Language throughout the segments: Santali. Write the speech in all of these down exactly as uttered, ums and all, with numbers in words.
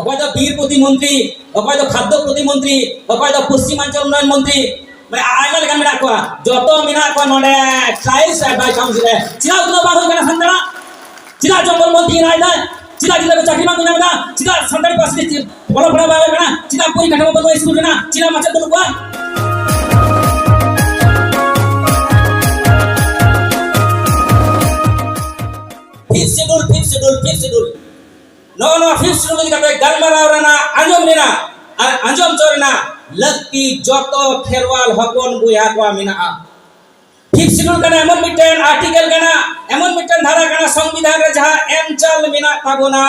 ᱚᱠᱚᱭ ᱫᱚ ᱵᱤᱨ ᱯᱨᱚᱛᱤᱢᱚᱱᱛᱨᱤ, ᱚᱠᱚᱭ ᱫᱚ ᱠᱷᱟᱫᱽᱫᱚ ᱯᱨᱚᱛᱤᱢᱚᱱᱛᱨᱤ, ᱚᱠᱚᱭ ᱫᱚ ᱯᱚᱥᱪᱤᱢᱟᱧᱪᱚᱞ ᱩᱱᱱᱚᱭᱚᱱ ᱢᱚᱱᱛᱨᱤ, ᱢᱟᱱᱮ ᱟᱭᱢᱟ ᱞᱮᱠᱟᱱ ᱢᱮᱱᱟᱜ ᱠᱚᱣᱟ᱾ ᱡᱚᱛᱚ ᱢᱮᱱᱟᱜ ᱠᱚᱣᱟ ᱱᱚᱰᱮ ᱴᱨᱟᱭᱤᱵᱥ ᱮᱰᱵᱷᱟᱭᱥ ᱠᱟᱣᱩᱱᱥᱤᱞ ᱨᱮ᱾ ᱪᱮᱫᱟᱜ ᱩᱛᱱᱟᱹᱣ ᱵᱟᱝ ᱦᱩᱭ ᱠᱟᱱᱟ ᱥᱟᱱᱛᱟᱲᱟᱜ? ᱪᱮᱫᱟᱜ ᱡᱚᱝᱜᱚᱞ ᱢᱚᱦᱚᱞ ᱛᱤᱧ ᱨᱟᱭ ᱫᱟ? ᱪᱮᱫᱟᱜ ᱜᱤᱫᱽᱨᱟᱹ ᱠᱚ ᱪᱟᱹᱠᱨᱤ ᱵᱟᱝ ᱠᱚ ᱧᱟᱢ ᱮᱫᱟ? ᱪᱮᱫᱟᱜ ᱥᱟᱱᱛᱟᱲᱤ ᱯᱟᱹᱨᱥᱤ ᱛᱮ ᱚᱞᱚᱜ ᱯᱟᱲᱦᱟᱣ ᱵᱟᱝ ᱦᱩᱭᱩᱜ ᱠᱟᱱᱟ? ᱪᱮᱫᱟᱜ ᱯᱚᱨᱤᱠᱟᱴᱷᱟᱢᱳ ᱵᱟᱹᱱᱩᱜᱼᱟ ᱥᱠᱩᱞ ᱨᱮᱱᱟᱜ? ᱪᱮᱫᱟᱜ ᱢᱟᱪᱮᱫ ᱵᱟᱹᱱᱩᱜ ᱠᱚᱣᱟ? Fifth schedule, fifth schedule, fifth schedule. ᱱᱚᱜᱼᱚ ᱱᱚᱣᱟ ᱯᱷᱤᱯᱛᱷ ᱥᱤᱰᱩᱞ ᱤᱫᱤ ᱠᱟᱛᱮ ᱜᱟᱞᱢᱟᱨᱟᱣ ᱨᱮᱱᱟᱜ, ᱟᱸᱡᱚᱢ ᱨᱮᱱᱟᱜ ᱟᱨ ᱟᱸᱡᱚᱢ ᱪᱚ ᱨᱮᱱᱟᱜ ᱞᱟᱹᱠᱛᱤ ᱡᱚᱛᱚ ᱠᱷᱮᱨᱣᱟᱞ ᱦᱚᱯᱚᱱ ᱵᱚᱭᱦᱟ ᱠᱚᱣᱟᱜ ᱢᱮᱱᱟᱜᱼᱟ᱾ ᱯᱷᱤᱯᱛᱷ ᱥᱤᱰᱩᱞ ᱠᱟᱱᱟ, ᱮᱢᱚᱱ ᱢᱤᱫᱴᱮᱱ ᱟᱨᱴᱤᱠᱮᱞ ᱠᱟᱱᱟ, ᱮᱢᱚᱱ ᱢᱤᱫᱴᱮᱱ ᱫᱷᱟᱨᱟ ᱠᱟᱱᱟ ᱥᱚᱝᱵᱤᱫᱷᱟᱱ ᱨᱮ ᱡᱟᱦᱟᱸ ᱮᱢ ᱪᱟᱞ ᱢᱮᱱᱟᱜ ᱛᱟᱵᱚᱱᱟ,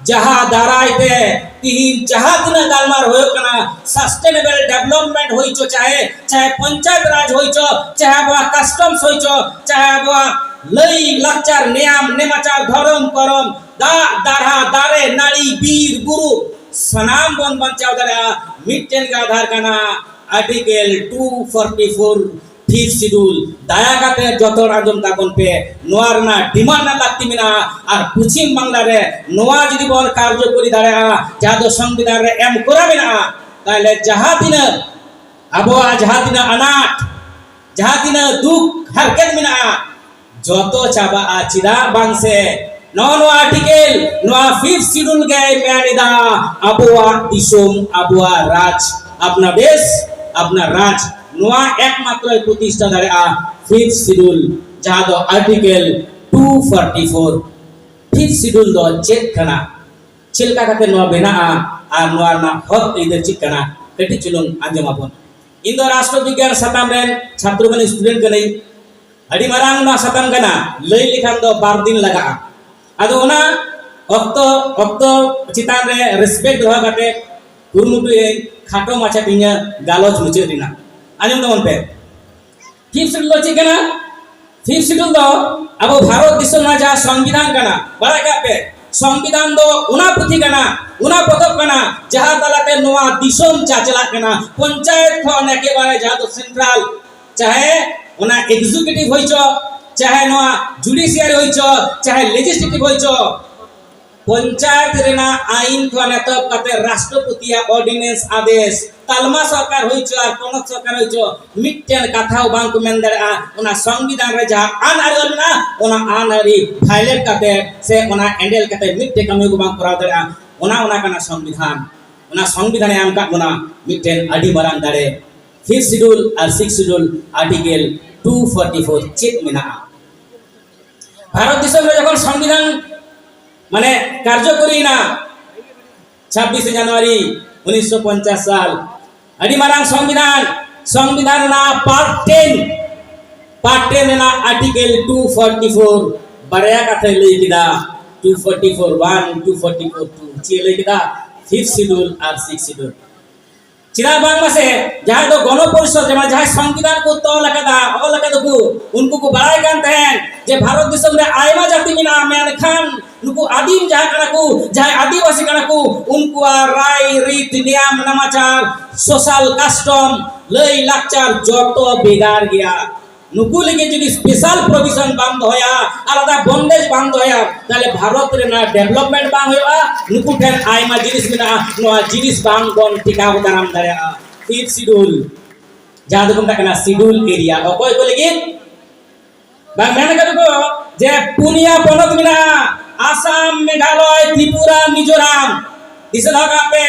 ᱡᱟᱦᱟᱸ ᱫᱟᱨᱟᱭ ᱛᱮ ᱛᱤᱦᱤᱧ ᱡᱟᱦᱟᱸ ᱛᱤᱱᱟᱹᱜ ᱜᱟᱞᱢᱟᱨᱟᱣ ᱦᱩᱭᱩᱜ ᱠᱟᱱᱟ, ᱥᱟᱥᱴᱮᱱᱮᱵᱚᱞ ᱰᱮᱵᱷᱞᱚᱯᱢᱮᱱᱴ ᱦᱩᱭ ᱪᱚ ᱪᱟᱦᱮ, ᱪᱟᱦᱮ ᱯᱚᱧᱪᱟᱭᱮᱛ ᱨᱟᱡᱽ ᱦᱩᱭ ᱪᱚ, ᱪᱟᱦᱮ ᱟᱵᱚᱣᱟᱜ ᱠᱟᱥᱴᱚᱢᱥ ᱦᱩᱭ ᱪᱚ, ᱪᱟᱦᱮ ᱟᱵᱚᱣᱟᱜ ᱞᱟᱹᱭ ᱞᱟᱠᱪᱟᱨ, ᱱᱮᱭᱟᱢ ᱱᱮᱢᱟᱪᱟᱨ, ᱫᱷᱚᱨᱚᱢ ᱠᱚᱨᱚᱢ, ᱫᱟᱜ ᱫᱟᱨᱦᱟ, ᱫᱟᱨᱮ ᱱᱟᱹᱲᱤ, ᱵᱤᱨ ᱵᱩᱨᱩ, ᱥᱟᱱᱟᱢ ᱵᱚᱱ ᱵᱟᱧᱪᱟᱣ ᱫᱟᱲᱮᱭᱟᱜᱼᱟ᱾ ᱢᱤᱫᱴᱮᱱ ᱜᱮ ᱟᱫᱷᱟᱨ ᱠᱟᱱᱟ, article two forty four, fifth schedule. ᱫᱟᱭᱟ ᱠᱟᱛᱮ ᱡᱚᱛᱚ ᱦᱚᱲ ᱟᱸᱡᱚᱢ ᱛᱟᱵᱚᱱ ᱯᱮ, ᱱᱚᱣᱟ ᱨᱮᱱᱟᱜ ᱰᱤᱢᱟᱱᱰ ᱨᱮᱱᱟᱜ ᱞᱟᱹᱠᱛᱤ ᱢᱮᱱᱟᱜᱼᱟ᱾ ᱟᱨ ᱯᱚᱪᱷᱤᱢ ᱵᱟᱝᱞᱟ ᱨᱮ ᱱᱚᱣᱟ ᱡᱩᱫᱤ ᱵᱚᱱ ᱠᱟᱨᱡᱚᱠᱚᱨᱤ ᱫᱟᱲᱮᱭᱟᱜᱼᱟ, ᱡᱟᱦᱟᱸ ᱫᱚ ᱥᱚᱝᱵᱤᱫᱷᱟᱱ ᱨᱮ ᱮᱢ ᱠᱚᱨᱟ ᱢᱮᱱᱟᱜᱼᱟ, ᱛᱟᱦᱞᱮ ᱡᱟᱦᱟᱸ ᱛᱤᱱᱟᱹᱜ ᱟᱵᱚᱣᱟᱜ, ᱡᱟᱦᱟᱸ ᱛᱤᱱᱟᱹᱜ ᱟᱱᱟᱴ, ᱡᱟᱦᱟᱸ ᱛᱤᱱᱟᱹᱜ ᱫᱩᱠ ᱦᱟᱨᱠᱮᱛ ᱢᱮᱱᱟᱜᱼᱟ, ᱡᱚᱛᱚ ᱪᱟᱵᱟᱜᱼᱟ᱾ ᱪᱮᱫᱟᱜ ᱵᱟᱝ ᱥᱮ ᱱᱚᱜᱼᱚ ᱱᱚᱣᱟ ᱟᱨᱴᱤᱠᱮᱞ, ᱱᱚᱣᱟ ᱯᱷᱤᱯᱛᱷ ᱥᱤᱰᱩᱞ ᱜᱮᱭ ᱢᱮᱱ ᱮᱫᱟ, ᱟᱵᱚᱣᱟᱜ ᱫᱤᱥᱚᱢ, ᱟᱵᱚᱣᱟᱜ ᱨᱟᱡᱽ, ᱟᱯᱱᱟ ᱫᱮᱥ, ᱟᱯᱱᱟ ᱨᱟᱡᱽ, ᱱᱚᱣᱟ ᱮᱠᱢᱟᱛᱨᱚᱭ ᱯᱨᱚᱛᱤᱥᱴᱷᱟ ᱫᱟᱲᱮᱭᱟᱜᱼᱟ ᱯᱷᱤᱯᱛᱷ ᱥᱤᱰᱩᱞ, ᱡᱟᱦᱟᱸ ᱫᱚ article two forty four. Fifth schedule ᱫᱚ ᱪᱮᱫ ᱠᱟᱱᱟ, ᱪᱮᱫ ᱞᱮᱠᱟ ᱠᱟᱛᱮ ᱱᱚᱣᱟ ᱵᱮᱱᱟᱜᱼᱟ ᱟᱨ ᱱᱚᱣᱟ ᱨᱮᱱᱟᱜ ᱦᱚᱠ ᱟᱹᱭᱫᱟᱹᱨ ᱪᱮᱫ ᱠᱟᱱᱟ, ᱠᱟᱹᱴᱤᱡ ᱪᱩᱞᱩᱝ ᱟᱸᱡᱚᱢ ᱟᱵᱚᱱ᱾ ᱤᱧ ᱫᱚ ᱨᱟᱥᱴᱨᱚ ᱵᱤᱜᱽᱜᱟᱱ ᱥᱟᱛᱟᱢ ᱨᱮᱱ ᱪᱷᱟᱛᱨᱚ ᱠᱟᱹᱱᱟᱹᱧ, ᱥᱴᱩᱰᱮᱱᱴ ᱠᱟᱹᱱᱟᱹᱧ᱾ ᱟᱹᱰᱤ ᱢᱟᱨᱟᱝ ᱱᱚᱣᱟ ᱥᱟᱛᱟᱢ ᱠᱟᱱᱟ, ᱞᱟᱹᱭ ᱞᱮᱠᱷᱟᱱ ᱫᱚ ᱵᱟᱨ ᱫᱤᱱ ᱞᱟᱜᱟᱜᱼᱟ᱾ ᱟᱫᱚ ᱚᱱᱟ ᱚᱠᱛᱚ, ᱚᱠᱛᱚ ᱪᱮᱛᱟᱱ ᱨᱮ ᱨᱮᱥᱯᱮᱠᱴ ᱫᱚᱦᱚ ᱠᱟᱛᱮ ᱠᱩᱨᱩᱢᱩᱴᱩᱭᱟᱹᱧ ᱠᱷᱟᱴᱚ ᱢᱟᱪᱷᱟ ᱛᱤᱧᱟᱹ ᱜᱟᱞᱚᱪ ᱢᱩᱪᱟᱹᱫ ᱨᱮᱱᱟᱜ᱾ ᱟᱸᱡᱚᱢ ᱛᱟᱵᱚᱱ ᱯᱮ᱾ ᱯᱷᱤᱯᱛᱷ ᱥᱤᱰᱩᱞ ᱫᱚ ᱪᱮᱫ ᱠᱟᱱᱟ? ᱯᱷᱤᱯᱛᱷ ᱥᱤᱰᱩᱞ ᱫᱚ ᱟᱵᱚ ᱵᱷᱟᱨᱚᱛ ᱫᱤᱥᱚᱢ ᱨᱮᱱᱟᱜ ᱡᱟᱦᱟᱸ ᱥᱚᱝᱵᱤᱫᱷᱟᱱ ᱠᱟᱱᱟ, ᱵᱟᱲᱟᱭ ᱠᱟᱜ ᱯᱮ, ᱥᱚᱝᱵᱤᱫᱷᱟᱱ ᱫᱚ ᱚᱱᱟ ᱯᱩᱛᱷᱤ ᱠᱟᱱᱟ, ᱚᱱᱟ ᱯᱚᱛᱚᱵ ᱠᱟᱱᱟ, ᱡᱟᱦᱟᱸ ᱛᱟᱞᱟᱛᱮ ᱱᱚᱣᱟ ᱫᱤᱥᱚᱢ ᱪᱟᱪᱞᱟᱜ ᱠᱟᱱᱟ, ᱯᱚᱧᱪᱟᱭᱮᱛ ᱠᱷᱚᱱ ᱮᱠᱮᱵᱟᱨᱮ ᱡᱟᱦᱟᱸ ᱫᱚ ᱥᱮᱱᱴᱨᱟᱞ, ᱪᱟᱦᱮ ᱚᱱᱟ ᱮᱠᱡᱤᱠᱤᱭᱩᱴᱤᱵᱷ ᱦᱩᱭ ᱪᱚ, ᱪᱟᱦᱮ ᱱᱚᱣᱟ ᱡᱩᱰᱤᱥᱤᱭᱟᱨᱤ ᱦᱩᱭ ᱪᱚ, ᱪᱟᱦᱮ ᱞᱮᱡᱤᱥᱞᱮᱴᱤᱵᱷ ᱦᱩᱭ ᱪᱚ, ᱯᱚᱧᱪᱟᱭᱮᱛ ᱨᱮᱱᱟᱜ ᱟᱭᱤᱱ ᱠᱷᱚᱱ ᱮᱛᱚᱦᱚᱵ ᱠᱟᱛᱮ ᱨᱟᱥᱴᱨᱚᱯᱚᱛᱤᱭᱟᱜ ᱚᱨᱰᱤᱱᱮᱱᱥ ᱟᱫᱮᱥ, ᱛᱟᱞᱢᱟ ᱥᱚᱨᱠᱟᱨ ᱦᱩᱭ ᱦᱚᱪᱚ ᱟᱨ ᱯᱚᱱᱚᱛ ᱥᱚᱨᱠᱟᱨ ᱦᱩᱭ ᱦᱚᱪᱚ, ᱢᱤᱫᱴᱮᱱ ᱠᱟᱛᱷᱟ ᱦᱚᱸ ᱵᱟᱝ ᱠᱚ ᱢᱮᱱ ᱫᱟᱲᱮᱭᱟᱜᱼᱟ᱾ ᱚᱱᱟ ᱥᱚᱝᱵᱤᱫᱷᱟᱱ ᱨᱮ ᱡᱟᱦᱟᱸ ᱟᱹᱱ ᱟᱹᱨᱤ ᱢᱮᱱᱟᱜᱼᱟ, ᱚᱱᱟ ᱟᱹᱱ ᱟᱹᱨᱤ ᱵᱷᱟᱭᱞᱮᱴ ᱠᱟᱛᱮ ᱥᱮ ᱚᱱᱟ ᱮᱸᱰᱮᱞ ᱠᱟᱛᱮ ᱢᱤᱫᱴᱮᱱ ᱠᱟᱹᱢᱤ ᱠᱚ ᱵᱟᱝ ᱠᱚᱨᱟᱣ ᱫᱟᱲᱮᱭᱟᱜᱼᱟ᱾ ᱚᱱᱟ, ᱚᱱᱟ ᱠᱟᱱᱟ ᱥᱚᱝᱵᱤᱫᱷᱟᱱ᱾ ᱚᱱᱟ ᱥᱚᱝᱵᱤᱫᱷᱟᱱᱮ ᱮᱢ ᱟᱠᱟᱫ ᱵᱚᱱᱟ ᱢᱤᱫᱴᱮᱱ ᱟᱹᱰᱤ ᱢᱟᱨᱟᱝ ᱫᱟᱲᱮ᱾ ᱯᱷᱤᱯᱛᱷ ᱥᱤᱰᱩᱞ ᱟᱨ sixth schedule article two forty four ᱪᱮᱫ ᱢᱮᱱᱟᱜᱼᱟ? ᱵᱷᱟᱨᱚᱛ ᱫᱤᱥᱚᱢ ᱨᱮ ᱡᱚᱠᱷᱚᱱ ᱥᱚᱝᱵᱤᱫᱷᱟᱱ ᱢᱟᱱᱮ ᱠᱟᱨᱡᱚᱠᱚᱨᱤ ᱮᱱᱟ ᱪᱷᱟᱵᱵᱤᱥᱮ ᱡᱟᱱᱩᱣᱟᱨᱤ ᱩᱱᱤᱥᱥᱚ ᱯᱚᱧᱪᱟᱥ ᱥᱟᱞ, ᱟᱹᱰᱤ ᱢᱟᱨᱟᱝ ᱥᱚᱝᱵᱤᱫᱷᱟᱱ, ᱥᱚᱝᱵᱤᱫᱷᱟᱱ ᱨᱮᱱᱟᱜ ᱯᱟᱨᱴ ᱴᱮᱱ, ᱯᱟᱨᱴ ᱴᱮᱱ ᱨᱮᱱᱟᱜ ᱟᱨᱴᱤᱠᱮᱞ ᱴᱩ ᱯᱷᱳᱨᱴᱤ ᱯᱷᱳᱨ ᱵᱟᱨᱭᱟ ᱠᱟᱛᱷᱟᱭ ᱞᱟᱹᱭ ᱠᱮᱫᱟ, two forty four one, two forty four two. ᱪᱮᱫ ᱮ ᱞᱟᱹᱭ ᱠᱮᱫᱟ? ᱯᱷᱤᱯᱛᱷ ᱥᱤᱰᱩᱞ ᱟᱨ ᱥᱤᱠᱥ ᱥᱤᱰᱩᱞ᱾ ᱪᱮᱫᱟᱜ ᱵᱟᱝ ᱢᱟᱥᱮ, ᱡᱟᱦᱟᱸᱭ ᱫᱚ ᱜᱚᱱᱚ ᱯᱚᱨᱤᱥᱚᱫ, ᱡᱟᱦᱟᱸ, ᱡᱟᱦᱟᱸᱭ ᱥᱚᱝᱵᱤᱫᱷᱟᱱ ᱠᱚ ᱛᱚᱞ ᱟᱠᱟᱫᱟ, ᱚᱞ ᱟᱠᱟᱫᱟ ᱠᱚ, ᱩᱱᱠᱩ ᱠᱚ ᱵᱟᱲᱟᱭ ᱠᱟᱱ ᱛᱟᱦᱮᱸᱫ ᱡᱮ ᱵᱷᱟᱨᱚᱛ ᱫᱤᱥᱚᱢ ᱨᱮ ᱟᱭᱢᱟ ᱡᱟᱹᱛᱤ ᱢᱮᱱᱟᱜᱼᱟ, ᱢᱮᱱᱠᱷᱟᱱ ᱱᱩᱠᱩ ᱟᱹᱫᱤᱢ ᱡᱟᱦᱟᱸ ᱠᱟᱱᱟ ᱠᱚ, ᱡᱟᱦᱟᱸᱭ ᱟᱹᱫᱤᱵᱟᱹᱥᱤ ᱠᱟᱱᱟ ᱠᱚ, ᱩᱱᱠᱩᱣᱟᱜ ᱨᱟᱭ ᱨᱤᱛ, ᱱᱤᱭᱟᱢ ᱱᱟᱢᱟᱪᱟᱨ, ᱥᱳᱥᱟᱞ ᱠᱟᱥᱴᱚᱢ, ᱞᱟᱹᱭ ᱞᱟᱠᱪᱟᱨ ᱡᱚᱛᱚ ᱵᱷᱮᱜᱟᱨ ᱜᱮᱭᱟ᱾ ᱱᱩᱠᱩ ᱞᱟᱹᱜᱤᱫ ᱡᱩᱫᱤ ᱥᱯᱮᱥᱟᱞ ᱯᱨᱚᱵᱷᱤᱥᱚᱱ ᱵᱟᱢ ᱫᱚᱦᱚᱭᱟ, ᱟᱞᱟᱫᱟ ᱵᱚᱱᱫᱮᱡ ᱵᱟᱢ ᱫᱚᱦᱚᱭᱟ, ᱛᱟᱦᱞᱮ ᱵᱷᱟᱨᱚᱛ ᱨᱮᱱᱟᱜ ᱰᱮᱵᱷᱞᱚᱯᱢᱮᱱᱴ ᱵᱟᱝ ᱦᱩᱭᱩᱜᱼᱟ᱾ ᱱᱩᱠᱩ ᱴᱷᱮᱱ ᱟᱭᱢᱟ ᱡᱤᱱᱤᱥ ᱢᱮᱱᱟᱜᱼᱟ, ᱱᱚᱣᱟ ᱡᱤᱱᱤᱥ ᱵᱟᱝ ᱵᱚᱱ ᱴᱮᱠᱟᱣ ᱫᱟᱨᱟᱢ ᱫᱟᱲᱮᱭᱟᱜᱼᱟ᱾ ᱯᱷᱤᱯᱛᱷ ᱥᱤᱰᱩᱞ, ᱡᱟᱦᱟᱸ ᱫᱚᱠᱚ ᱢᱮᱛᱟᱜ ᱠᱟᱱᱟ ᱥᱤᱰᱩᱞ ᱮᱨᱤᱭᱟ, ᱚᱠᱚᱭ ᱠᱚ ᱞᱟᱹᱜᱤᱫ? ᱵᱟᱝ ᱢᱮᱱ ᱠᱟᱫᱟ ᱠᱚ ᱡᱮ ᱯᱩᱱᱭᱟ ᱯᱚᱱᱚᱛ ᱢᱮᱱᱟᱜᱼᱟ, ᱟᱥᱟᱢ, ᱢᱮᱜᱷᱟᱞᱚᱭ, ᱛᱨᱤᱯᱩᱨᱟ, ᱢᱤᱡᱳᱨᱟᱢ᱾ ᱫᱤᱥᱟᱹ ᱫᱚᱦᱚ ᱠᱟᱜ ᱯᱮ,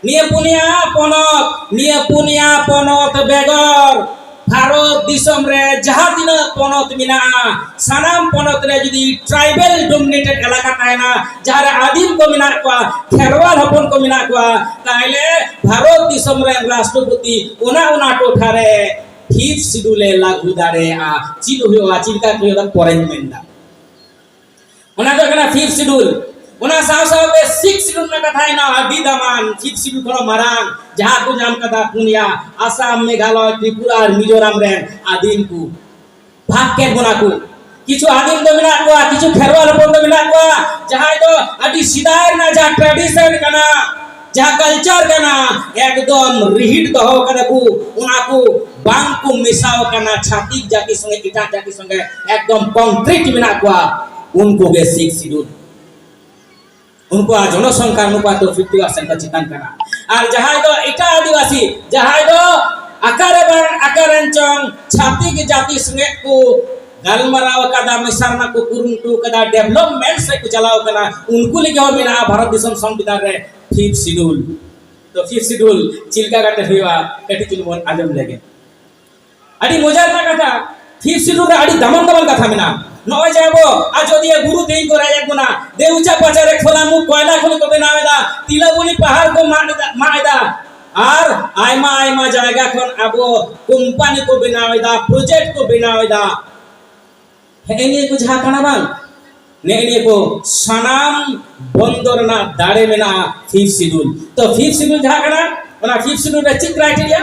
ᱱᱤᱭᱟᱹ ᱯᱩᱱᱭᱟ ᱯᱚᱱᱚᱛ, ᱱᱤᱭᱟᱹ ᱯᱩᱱᱭᱟ ᱯᱚᱱᱚᱛ ᱵᱮᱜᱚᱨ ᱵᱷᱟᱨᱚᱛ ᱫᱤᱥᱚᱢ ᱨᱮ ᱡᱟᱦᱟᱸ ᱛᱤᱱᱟᱹᱜ ᱯᱚᱱᱚᱛ ᱢᱮᱱᱟᱜᱼᱟ, ᱥᱟᱱᱟᱢ ᱯᱚᱱᱚᱛ ᱨᱮ ᱡᱩᱫᱤ ᱴᱨᱟᱭᱵᱮᱞ ᱰᱳᱢᱤᱱᱮᱴᱮᱰ ᱮᱞᱟᱠᱟ ᱛᱟᱦᱮᱱᱟ, ᱡᱟᱦᱟᱸ ᱨᱮ ᱟᱹᱫᱤᱢ ᱠᱚ ᱢᱮᱱᱟᱜ ᱠᱚᱣᱟ, ᱠᱷᱮᱨᱣᱟᱞ ᱦᱚᱯᱚᱱ ᱠᱚ ᱢᱮᱱᱟᱜ ᱠᱚᱣᱟ, ᱛᱟᱦᱞᱮ ᱵᱷᱟᱨᱚᱛ ᱫᱤᱥᱚᱢ ᱨᱮᱱ ᱨᱟᱥᱴᱨᱚᱯᱚᱛᱤ ᱚᱱᱟ, ᱚᱱᱟ ᱴᱚᱴᱷᱟ ᱨᱮ ᱯᱷᱤᱯᱛᱷ ᱥᱤᱰᱩᱞ ᱮ ᱞᱟᱹᱜᱩ ᱫᱟᱲᱮᱭᱟᱜᱼᱟ᱾ ᱪᱮᱫ ᱦᱩᱭᱩᱜᱼᱟ, ᱪᱮᱫ ᱞᱮᱠᱟ ᱦᱩᱭᱩᱜᱼᱟ, ᱯᱚᱨᱮᱧ ᱢᱮᱱᱫᱟ᱾ ᱚᱱᱟ ᱫᱚ ᱠᱟᱱᱟ ᱯᱷᱤᱯᱛᱷ ᱥᱤᱰᱩᱞ᱾ ᱚᱱᱟ ᱥᱟᱶ ᱥᱟᱶᱛᱮ ᱥᱤᱠᱥ ᱥᱤᱰᱩᱞ ᱨᱮᱱᱟᱜ ᱠᱟᱛᱷᱟ ᱦᱮᱱᱟᱜᱼᱟ, ᱟᱹᱰᱤ ᱫᱟᱢᱟᱱ, ᱯᱷᱤᱯᱛᱷ ᱥᱤᱰᱩᱞ ᱠᱷᱚᱱ ᱢᱟᱨᱟᱝ, ᱡᱟᱦᱟᱸ ᱠᱚ ᱧᱟᱢ ᱠᱟᱫᱟ ᱯᱩᱱᱭᱟ, ᱟᱥᱟᱢ, ᱢᱮᱜᱷᱟᱞᱚᱭ, ᱛᱨᱤᱯᱩᱨᱟ ᱟᱨ ᱢᱤᱡᱳᱨᱟᱢ ᱨᱮᱱ ᱟᱹᱫᱤᱢ ᱠᱚ᱾ ᱵᱷᱟᱜᱽ ᱠᱮᱫ ᱵᱚᱱᱟ ᱠᱚ᱾ ᱠᱤᱪᱷᱩ ᱟᱹᱫᱤᱢ ᱫᱚ ᱢᱮᱱᱟᱜ ᱠᱚᱣᱟ, ᱠᱤᱪᱷᱩ ᱠᱷᱮᱨᱣᱟᱞ ᱦᱚᱯᱚᱱ ᱫᱚ ᱢᱮᱱᱟᱜ ᱠᱚᱣᱟ, ᱡᱟᱦᱟᱸᱭ ᱫᱚ ᱟᱹᱰᱤ ᱥᱮᱫᱟᱭ ᱨᱮᱱᱟᱜ ᱡᱟᱦᱟᱸ ᱴᱨᱟᱰᱤᱥᱚᱱ ᱠᱟᱱᱟ, ᱡᱟᱦᱟᱸ ᱠᱟᱞᱪᱟᱨ ᱠᱟᱱᱟ, ᱮᱠᱫᱚᱢ ᱨᱤᱦᱤᱴ ᱫᱚᱦᱚ ᱠᱟᱫᱟ ᱠᱚ, ᱚᱱᱟ ᱠᱚ ᱵᱟᱝ ᱠᱚ ᱢᱮᱥᱟᱣ ᱠᱟᱱᱟ ᱪᱷᱟᱛᱤᱠ ᱡᱟᱹᱛᱤ ᱥᱚᱸᱜᱮ, ᱮᱴᱟᱜ ᱡᱟᱹᱛᱤ ᱥᱚᱸᱜᱮ, ᱮᱠᱫᱚᱢ ᱠᱚᱝᱠᱨᱤᱴ ᱢᱮᱱᱟᱜ ᱠᱚᱣᱟ, ᱩᱱᱠᱩ ᱜᱮ ᱥᱤᱠᱥ ᱥᱤᱰᱩᱞ᱾ ᱩᱱᱠᱩᱣᱟᱜ ᱡᱚᱱᱚᱥᱚᱝᱠᱷᱟ ᱱᱩᱠᱩᱣᱟᱜ ᱫᱚ ᱯᱷᱤᱯᱴᱤ ᱯᱟᱨᱥᱮᱱᱴ ᱠᱷᱚᱱ ᱪᱮᱛᱟᱱ ᱠᱟᱱᱟ᱾ ᱟᱨ ᱡᱟᱦᱟᱸᱭ ᱫᱚ ᱮᱴᱟᱜ ᱟᱹᱫᱤᱵᱟᱹᱥᱤ, ᱡᱟᱦᱟᱸᱭ ᱫᱚ ᱚᱠᱟᱨᱮ ᱵᱟᱝ ᱚᱠᱟᱨᱮᱱ ᱪᱚᱝ ᱪᱷᱟᱹᱛᱤᱠ ᱡᱟᱹᱛᱤ ᱥᱚᱸᱜᱮ ᱠᱚ ᱜᱟᱞᱢᱟᱨᱟᱣ ᱟᱠᱟᱫᱟ, ᱢᱮᱥᱟ ᱨᱮᱱᱟᱜ ᱠᱚ ᱠᱩᱨᱩᱢᱩᱴᱩ ᱟᱠᱟᱫᱟ, ᱰᱮᱵᱷᱞᱚᱯᱢᱮᱱᱴ ᱥᱮᱫ ᱠᱚ ᱪᱟᱞᱟᱣ ᱟᱠᱟᱱᱟ, ᱩᱱᱠᱩ ᱞᱟᱹᱜᱤᱫ ᱦᱚᱸ ᱢᱮᱱᱟᱜᱼᱟ ᱵᱷᱟᱨᱚᱛ ᱫᱤᱥᱚᱢ ᱥᱚᱝᱵᱤᱫᱷᱟᱱ ᱨᱮ ᱯᱷᱤᱯᱛᱷ ᱥᱤᱰᱩᱞ᱾ ᱛᱚ ᱯᱷᱤᱯᱛᱷ ᱥᱤᱰᱩᱞ ᱪᱮᱫ ᱞᱮᱠᱟ ᱠᱟᱛᱮ ᱦᱩᱭᱩᱜᱼᱟ, ᱠᱟᱹᱴᱤᱡ ᱪᱩᱞᱩᱝ ᱵᱚᱱ ᱟᱸᱡᱚᱢ ᱞᱮᱜᱮ᱾ ᱟᱹᱰᱤ ᱢᱚᱡᱟ ᱨᱮᱱᱟᱜ ᱠᱟᱛᱷᱟ, ᱯᱷᱤᱯᱛᱷ ᱥᱤᱰᱩᱞ ᱨᱮ ᱟᱹᱰᱤ ᱫᱟᱢᱟᱱ ᱫᱟᱢᱟᱱ ᱠᱟᱛᱷᱟ ᱢᱮᱱᱟᱜᱼᱟ᱾ ᱱᱚᱜᱼᱚᱭ ᱡᱮ ᱟᱵᱚ ᱟᱡᱚᱫᱤᱭᱟᱹ ᱵᱩᱨᱩ ᱛᱮᱦᱮᱧ ᱠᱚ ᱨᱮᱡ ᱮᱫ ᱵᱚᱱᱟ, ᱫᱮᱣᱪᱟ ᱯᱟᱪᱟ ᱨᱮ ᱠᱷᱚᱞᱟᱢᱩ ᱠᱚᱭᱞᱟ ᱠᱷᱚᱱ ᱠᱚ ᱵᱮᱱᱟᱣ ᱮᱫᱟ, ᱛᱤᱞᱟᱵᱚᱱᱤ ᱯᱟᱦᱟᱲ ᱠᱚ ᱢᱟᱜ ᱮᱫᱟ, ᱢᱟᱜ ᱮᱫᱟ, ᱟᱨ ᱟᱭᱢᱟ ᱟᱭᱢᱟ ᱡᱟᱭᱜᱟ ᱠᱷᱚᱱ ᱟᱵᱚ ᱠᱳᱢᱯᱟᱱᱤ ᱠᱚ ᱵᱮᱱᱟᱣ ᱮᱫᱟ, ᱯᱨᱚᱡᱮᱠᱴ ᱠᱚ ᱵᱮᱱᱟᱣ ᱮᱫᱟ᱾ ᱦᱮᱸ, ᱱᱤᱭᱟᱹ ᱠᱚ ᱡᱟᱦᱟᱸ ᱠᱟᱱᱟ ᱵᱟᱝ, ᱱᱮᱜᱼᱮ ᱱᱤᱭᱟᱹ ᱠᱚ ᱥᱟᱱᱟᱢ ᱵᱚᱱᱫᱚ ᱨᱮᱱᱟᱜ ᱫᱟᱲᱮ ᱢᱮᱱᱟᱜᱼᱟ ᱯᱷᱤᱯᱛᱷ ᱥᱤᱰᱩᱞ᱾ ᱛᱚ ᱯᱷᱤᱯᱛᱷ ᱥᱤᱰᱩᱞ ᱡᱟᱦᱟᱸ ᱠᱟᱱᱟ, ᱚᱱᱟ ᱯᱷᱤᱯᱛᱷ ᱥᱤᱰᱩᱞ ᱨᱮ ᱪᱮᱫ ᱠᱨᱟᱭᱴᱮᱨᱤᱭᱟ?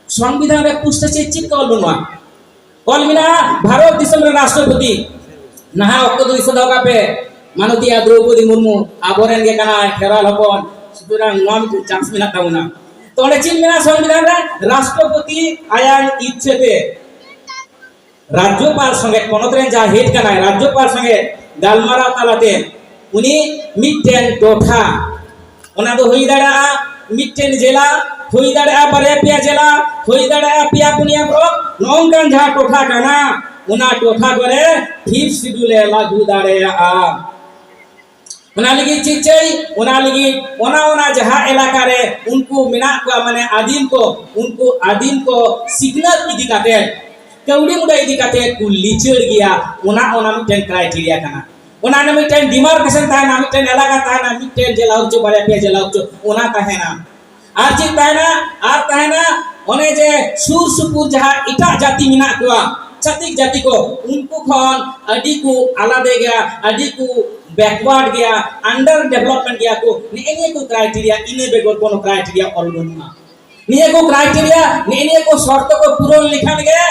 ᱥᱚᱝᱵᱤᱫᱷᱟᱱ ᱨᱮ ᱯᱩᱥᱴᱟᱹ ᱪᱮᱫ ᱪᱮᱫ ᱠᱚ ᱚᱞ ᱵᱟᱹᱱᱩᱜᱼᱟ? ᱚᱞ ᱢᱮᱱᱟᱜᱼᱟ ᱵᱷᱟᱨᱚᱛ ᱫᱤᱥᱚᱢ ᱨᱮᱱ ᱨᱟᱥᱴᱨᱚᱯᱚᱛᱤ᱾ ᱱᱟᱦᱟᱜ ᱚᱠᱛᱚ ᱫᱚ ᱫᱤᱥᱟᱹ ᱫᱚᱦᱚ ᱠᱟᱜ ᱯᱮ, ᱢᱟᱱᱚᱛᱤᱭᱟ ᱫᱨᱚᱣᱯᱚᱫᱤ ᱢᱩᱨᱢᱩ ᱟᱵᱚᱨᱮᱱ ᱜᱮ ᱠᱟᱱᱟᱭ, ᱠᱷᱮᱨᱣᱟᱞ ᱦᱚᱯᱚᱱ᱾ ᱥᱩᱛᱚᱨᱟᱝ ᱱᱚᱣᱟ ᱢᱤᱫᱴᱮᱱ ᱪᱟᱱᱥ ᱢᱮᱱᱟᱜ ᱛᱟᱵᱚᱱᱟ᱾ ᱛᱚ ᱚᱸᱰᱮ ᱪᱮᱫ ᱢᱮᱱᱟᱜᱼᱟ ᱥᱚᱝᱵᱤᱫᱷᱟᱱ ᱨᱮ? ᱨᱟᱥᱴᱨᱚᱯᱚᱛᱤ ᱟᱭᱟᱜ ᱤᱪᱪᱷᱟᱹ ᱛᱮ ᱨᱟᱡᱽᱡᱚᱯᱟᱞ ᱥᱚᱸᱜᱮ, ᱯᱚᱱᱚᱛ ᱨᱮᱱ ᱡᱟᱦᱟᱸ ᱦᱮᱰ ᱠᱟᱱᱟᱭ, ᱨᱟᱡᱽᱡᱚᱯᱟᱞ ᱥᱚᱸᱜᱮ ᱜᱟᱞᱢᱟᱨᱟᱣ ᱛᱟᱞᱟᱛᱮ ᱩᱱᱤ ᱢᱤᱫᱴᱮᱱ ᱴᱚᱴᱷᱟ, ᱚᱱᱟ ᱫᱚ ᱦᱩᱭ ᱫᱟᱲᱮᱭᱟᱜᱼᱟ ᱢᱤᱫᱴᱮᱱ ᱡᱮᱞᱟ, ᱦᱩᱭ ᱫᱟᱲᱮᱭᱟᱜᱼᱟ ᱵᱟᱨᱭᱟ ᱯᱮᱭᱟ ᱡᱮᱞᱟ, ᱦᱩᱭ ᱫᱟᱲᱮᱭᱟᱜᱼᱟ ᱯᱮᱭᱟ ᱯᱩᱱᱭᱟ ᱵᱞᱚᱠ, ᱱᱚᱜᱼᱚ ᱱᱚᱝᱠᱟᱱ ᱡᱟᱦᱟᱸ ᱴᱚᱴᱷᱟ ᱠᱟᱱᱟ, ᱚᱱᱟ ᱴᱚᱴᱷᱟ ᱠᱚᱨᱮ ᱯᱷᱤᱯᱛᱷ ᱥᱤᱰᱩᱞ ᱮ ᱞᱟᱹᱜᱩ ᱫᱟᱲᱮᱭᱟᱜᱼᱟ᱾ ᱚᱱᱟ ᱞᱟᱹᱜᱤᱫ ᱪᱮᱫ ᱪᱟᱹᱭ? ᱚᱱᱟ ᱞᱟᱹᱜᱤᱫ ᱚᱱᱟ, ᱚᱱᱟ ᱡᱟᱦᱟᱸ ᱮᱞᱟᱠᱟ ᱨᱮ ᱩᱱᱠᱩ ᱢᱮᱱᱟᱜ ᱠᱚᱣᱟ, ᱢᱟᱱᱮ ᱟᱹᱫᱤᱢ ᱠᱚ, ᱩᱱᱠᱩ ᱟᱹᱫᱤᱢ ᱠᱚ ᱥᱤᱠᱷᱱᱟᱹᱛ ᱤᱫᱤ ᱠᱟᱛᱮ, ᱠᱟᱹᱣᱰᱤ ᱢᱩᱰᱟᱹ ᱤᱫᱤ ᱠᱟᱛᱮ ᱠᱚ ᱞᱤᱪᱟᱹᱲ ᱜᱮᱭᱟ, ᱚᱱᱟ, ᱚᱱᱟ ᱢᱤᱫᱴᱮᱱ ᱠᱨᱟᱭᱴᱮᱨᱤᱭᱟ ᱠᱟᱱᱟ᱾ ᱚᱱᱟ ᱨᱮ ᱢᱤᱫᱴᱮᱱ ᱰᱤᱢᱟᱨᱠᱮᱥᱚᱱ ᱛᱟᱦᱮᱱᱟ, ᱢᱤᱫᱴᱮᱱ ᱮᱞᱟᱠᱟ ᱛᱟᱦᱮᱱᱟ, ᱢᱤᱫᱴᱮᱱ ᱡᱮᱞᱟ ᱦᱚᱪᱚ, ᱵᱟᱨᱭᱟ ᱯᱮᱭᱟ ᱡᱮᱞᱟ ᱦᱚᱪᱚ, ᱚᱱᱟ ᱛᱟᱦᱮᱱᱟ᱾ ᱟᱨ ᱪᱮᱫ ᱛᱟᱦᱮᱱᱟ? ᱟᱨ ᱛᱟᱦᱮᱱᱟ ᱚᱱᱮ ᱡᱮ ᱥᱩᱨ ᱥᱩᱯᱩᱨ ᱡᱟᱦᱟᱸ ᱮᱴᱟᱜ ᱡᱟᱹᱛᱤ ᱢᱮᱱᱟᱜ ᱠᱚᱣᱟ, ᱪᱷᱟᱹᱛᱤᱠ ᱡᱟᱹᱛᱤ ᱠᱚ, ᱩᱱᱠᱩ ᱠᱷᱚᱱ ᱟᱹᱰᱤ ᱠᱚ ᱟᱞᱟᱫᱟ ᱜᱮᱭᱟ, ᱟᱹᱰᱤ ᱠᱚ ᱵᱮᱠᱣᱟᱨᱰ ᱜᱮᱭᱟ, ᱟᱱᱰᱟᱨ ᱰᱮᱵᱷᱞᱚᱯᱢᱮᱱᱴ ᱜᱮᱭᱟ ᱠᱚ᱾ ᱱᱮᱜᱼᱮ ᱱᱤᱭᱟᱹ ᱠᱚ ᱠᱨᱟᱭᱴᱮᱨᱤᱭᱟ, ᱤᱱᱟᱹ ᱵᱮᱜᱚᱨ ᱠᱳᱱᱳ ᱠᱨᱟᱭᱴᱮᱨᱤᱭᱟ ᱚᱞ ᱵᱟᱹᱱᱩᱜᱼᱟ᱾ ᱱᱤᱭᱟᱹ ᱠᱚ ᱠᱨᱟᱭᱴᱮᱨᱤᱭᱟ, ᱱᱮᱜᱼᱮ ᱱᱤᱭᱟᱹ ᱠᱚ ᱥᱚᱨᱛᱚ ᱠᱚ ᱯᱩᱨᱚᱱ ᱞᱮᱠᱷᱟᱱ ᱜᱮ